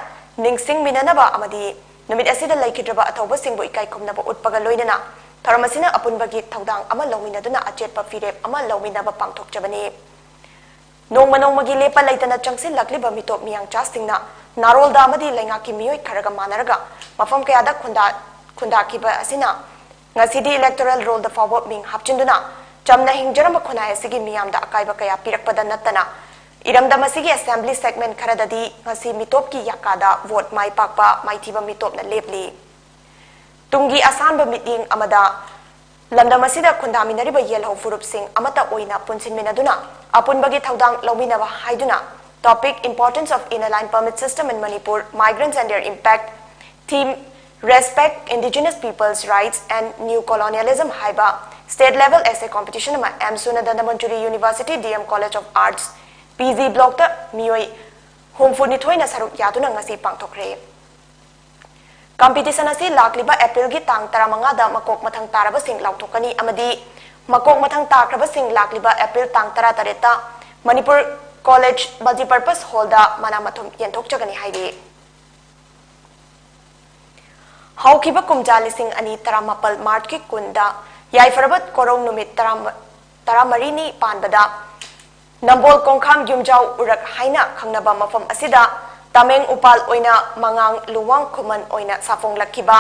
ꯅꯤꯡꯁꯤꯡꯃꯤꯟꯅꯅꯕ ꯑꯃꯗꯤ ꯅꯨꯃꯤꯠ ꯑꯁꯤꯗ ꯂꯩꯈꯤꯗ꯭ꯔꯕ ꯑꯊꯧꯕꯁꯤꯡꯕꯨ ꯏꯀꯥꯏ ꯈꯨꯝꯅꯕ ꯎꯠꯄꯒ ꯂꯣꯏꯅꯅ ꯊꯧꯔꯝ ꯑꯁꯤꯅ ꯑꯄꯨꯟꯕꯒꯤ ꯊꯧꯗꯥꯡ ꯑꯃ ꯂꯧꯃꯤꯟꯅꯗꯨꯅ ꯑꯆꯦꯠꯄ ꯐꯤꯔꯦꯞ ꯑꯃ ꯂꯧꯃꯤꯟꯅꯕ ꯄꯥꯡꯊꯣꯛꯆꯕꯅꯤ꯫ ꯅꯣꯡꯃ ꯅꯣꯡꯃꯒꯤ ꯂꯦꯞꯄ ꯂꯩꯇꯅ ꯆꯪꯁꯤꯜꯂꯛꯂꯤꯕ ꯃꯤꯇꯣꯞ ꯃꯤꯌꯥꯡꯆꯥꯁꯤꯡꯅ ꯅꯥꯔꯣꯜꯗ ꯑꯃꯗꯤ ꯂꯩꯉꯥꯛꯀꯤ ꯃꯤꯑꯣꯏ ꯈꯔꯒ ꯃꯥꯟꯅꯔꯒ ꯃꯐꯝ ꯀꯌꯥꯗ ꯈꯨꯟꯗꯥ-, ꯈꯨꯟꯗꯥꯈꯤꯕ ꯑꯁꯤꯅ ꯉꯁꯤꯗꯤ electoral rollꯗ ꯐꯥꯎꯕ ꯃꯤꯡ ꯍꯥꯞꯆꯤꯟꯗꯨꯅ ꯆꯝꯅ ꯍꯤꯡꯖꯔꯝꯕ ꯈꯨꯟꯅꯥꯏ ꯑꯁꯤꯒꯤ ꯃꯤꯌꯥꯝꯗ ꯑꯀꯥꯏꯕ ꯀꯌꯥ ꯄꯤꯔꯛꯄꯗ ꯅꯠꯇꯅ ꯏꯔꯝꯗꯝ ꯑꯁꯤꯒꯤ assembly segment ꯈꯔꯗꯗꯤ ꯉꯁꯤ ꯃꯤꯇꯣꯞꯀꯤ ꯌꯥꯀꯥꯗ vote ꯃꯥꯏ ꯄꯥꯛꯄ ꯃꯥꯏꯊꯤꯕ ꯃꯤꯇꯣꯞꯅ ꯂꯦꯞꯂꯤ꯫ ꯇꯨꯡꯒꯤ ꯑꯁꯥꯟꯕ ꯃꯤꯠꯌꯦꯡ ꯑꯃꯗ ꯂꯝꯗꯝ ꯑꯁꯤꯗ ꯈꯨꯟꯗꯥꯃꯤꯟꯅꯔꯤꯕ ꯌꯦꯜꯍꯧ ꯐꯨꯔꯨꯞꯁꯤꯡ ꯑꯃꯠꯇ ꯑꯣꯏꯅ ꯄꯨꯟꯁꯤꯟꯃꯤꯟꯅꯗꯨꯅ ꯑꯄꯨꯟꯕꯒꯤ ꯊꯧꯗꯥꯡ ꯂꯧꯃꯤꯟꯅꯕ ꯍꯥꯏꯗꯨꯅ topic Importance of Inner Line Permit System in Manipur, Migrants and Their Impact, theme Respect Indigenous Peoples' Rights and New Colonialism ꯍꯥꯏꯕ state level essay competition ꯑꯃ ꯑꯦꯝ ꯁꯨꯅꯗ ꯅꯃꯟꯖꯨꯔꯤ University D M College of Arts P G blockꯇ ꯃꯤꯑꯣꯏ ꯍꯨꯝꯐꯨꯅꯤꯊꯣꯏꯅ ꯁꯔꯨꯛ ꯌꯥꯗꯨꯅ ꯉꯁꯤ ꯄꯥꯡꯊꯣꯛꯈ꯭ꯔꯦ꯫ Competition ꯑꯁꯤ ꯂꯥꯛꯂꯤꯕ ꯑꯦꯄ꯭ꯔꯤꯜꯒꯤ ꯇꯥꯡ ꯇꯔꯥꯃꯉꯥꯗ ꯃꯀꯣꯛ ꯃꯊꯪ ꯇꯥꯔꯕꯁꯤꯡ ꯂꯥꯎꯊꯣꯛꯀꯅꯤ ꯑꯃꯗꯤ ꯃꯀꯣꯛ ꯃꯊꯪ ꯇꯥꯈ꯭ꯔꯕꯁꯤꯡ ꯂꯥꯛꯂꯤꯕ ꯑꯦꯄ꯭ꯔꯤꯜ ꯇꯥꯡ ꯇꯔꯥꯇꯔꯦꯠꯇ ꯃꯅꯤꯄꯨꯔ ꯀꯣꯂꯦꯖ multipurpose hallꯗ ꯃꯅꯥ ꯃꯊꯨꯝ ꯌꯦꯟꯊꯣꯛꯆꯒꯅꯤ ꯍꯥꯏꯔꯤ꯫ ꯍꯧꯈꯤꯕ ꯀꯨꯝꯖꯥ ꯂꯤꯁꯤꯡ ꯑꯅꯤ ꯇꯔꯥꯃꯥꯄꯜ ꯃꯥꯔꯆꯀꯤ ꯀꯨꯟꯗ ꯌꯥꯏꯐꯔꯕ ꯀꯣꯔꯧ ꯅꯨꯃꯤꯠ ꯇꯔꯥ, ꯇꯔꯥꯃꯔꯤꯅꯤ ꯄꯥꯟꯕꯗ ꯅꯝꯕꯣꯜ ꯀꯣꯡꯈꯥꯝ ꯌꯨꯝꯖꯥꯎ ꯎꯔꯛ ꯍꯥꯏꯅ ꯈꯪꯅꯕ ꯃꯐꯝ ꯑꯁꯤꯗ ꯇꯃꯦꯡ ꯎꯄꯥꯜ ꯑꯣꯏꯅ ꯃꯉꯥꯡ ꯂꯨꯋꯥꯡ ꯈꯨꯃꯟ ꯑꯣꯏꯅ ꯁꯥꯐꯣꯡꯂꯛꯈꯤꯕ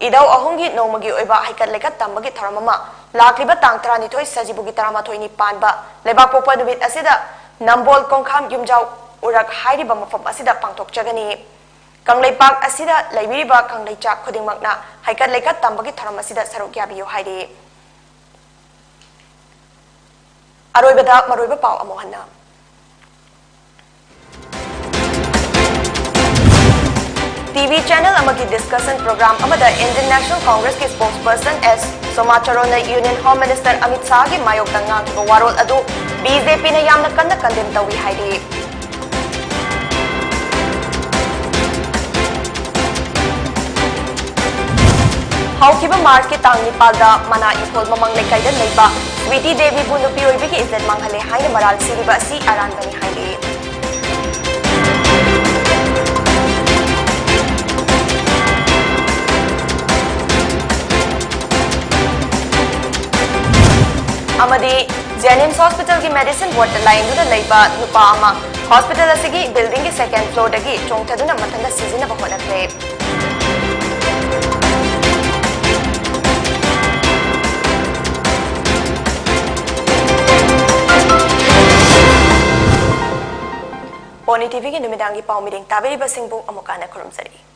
ꯏꯙꯧ ꯑꯍꯨꯝꯒꯤ ꯅꯣꯡꯃꯒꯤ ꯑꯣꯏꯕ ꯍꯩꯀꯠ ꯂꯩꯀꯠ ꯇꯝꯕꯒꯤ ꯊꯧꯔꯝ ꯑꯃ ꯂꯥꯛꯂꯤꯕ ꯇꯥꯡ ꯇꯔꯥꯅꯤꯊꯣꯏ ꯁꯖꯤꯕꯨꯒꯤ ꯇꯔꯥꯃꯥꯊꯣꯏꯅꯤ ꯄꯥꯟꯕ ꯂꯩꯕꯥꯛꯄꯣꯛꯄ ꯅꯨꯃꯤꯠ ꯑꯁꯤꯗ ꯅꯝꯕꯣꯜ ꯀꯣꯡꯈꯥꯝ ꯌꯨꯝꯖꯥꯎ ꯎꯔꯛ ꯍꯥꯏꯔꯤꯕ ꯃꯐꯝ ꯑꯁꯤꯗ ꯄꯥꯡꯊꯣꯛꯆꯒꯅꯤ꯫ ꯀꯪꯂꯩꯄꯥꯛ ꯑꯁꯤꯗ ꯂꯩꯕꯤꯔꯤꯕ ꯀꯪꯂꯩꯆꯥ ꯈꯨꯗꯤꯡꯃꯛꯅ ꯍꯩꯀꯠ ꯂꯩꯀꯠ ꯇꯝꯕꯒꯤ ꯊꯧꯔꯝ ꯑꯁꯤꯗ ꯁꯔꯨꯛ ꯌꯥꯕꯤꯌꯨ ꯍꯥꯏꯔꯤ꯫ ꯑꯔꯣꯏꯕꯗ ꯃꯔꯨꯑꯣꯏꯕ ꯄꯥꯎ ꯑꯃꯨꯛ ꯍꯟꯅ꯫ T V channel ꯑꯃꯒꯤ discussion program ꯑꯃꯗ Indian National Congressꯀꯤ spokesperson S ꯁꯣꯃꯥ ꯆꯔꯣꯟꯅ Union Home Minister ꯑꯃꯤꯠ ꯁꯥꯍꯒꯤ ꯃꯥꯌꯣꯛꯇ ꯉꯥꯡꯈꯤꯕ ꯋꯥꯔꯣꯜ ꯑꯗꯨ B J Pꯅ ꯌꯥꯝꯅ ꯀꯟꯅ condemn ꯇꯧꯏ ꯍꯥꯏꯔꯤ꯫ ꯍꯧꯈꯤꯕ ꯃꯥꯔꯆꯀꯤ ꯇꯥꯡ ꯅꯤꯄꯥꯜꯗ ꯃꯅꯥ ꯏꯪꯈꯣꯜ ꯃꯃꯥꯡ ꯂꯩꯀꯥꯏꯗ ꯂꯩꯕ ꯁ꯭ꯋꯤꯇꯤ ꯗꯦꯕꯤꯕꯨ ꯅꯨꯄꯤ ꯑꯣꯏꯕꯤꯒꯤ ꯏꯖꯠ ꯃꯥꯡꯍꯜꯂꯦ ꯍꯥꯏꯅ ꯃꯔꯥꯜ ꯁꯤꯔꯤꯕ ꯑꯁꯤ ꯑꯔꯥꯟꯕꯅꯤ ꯍꯥꯏꯔꯤ꯫ ꯑꯃꯗꯤ ꯖꯦꯅꯤꯝꯁ ꯍꯣꯁꯄꯤꯇꯥꯜꯒꯤ ꯃꯦꯗꯤꯁꯤꯟ ꯋꯥꯔꯗꯇ ꯂꯥꯌꯦꯡꯗꯨꯅ ꯂꯩꯕ ꯅꯨꯄꯥ ꯑꯃ ꯍꯣꯁꯄꯤꯇꯥꯜ ꯑꯁꯤꯒꯤ ꯕꯤꯜꯗꯤꯡꯒꯤ ꯁꯦꯀꯦꯟ ꯐ꯭ꯂꯣꯔꯗꯒꯤ ꯆꯣꯡꯊꯗꯨꯅ ꯃꯊꯟꯇ ꯁꯤꯖꯤꯟꯅꯕ ꯍꯣꯠꯅꯈ꯭ꯔꯦ꯫ ꯄꯣꯅꯤ ꯇꯤꯚꯤꯒꯤ ꯅꯨꯃꯤꯗꯥꯡꯒꯤ ꯄꯥꯎ ꯃꯤꯔꯦꯡ ꯇꯥꯕꯤꯔꯤꯕꯁꯤꯡꯕꯨ ꯑꯃꯨꯛ ꯍꯟꯅ ꯈꯨꯔꯨꯝꯖꯔꯤ꯫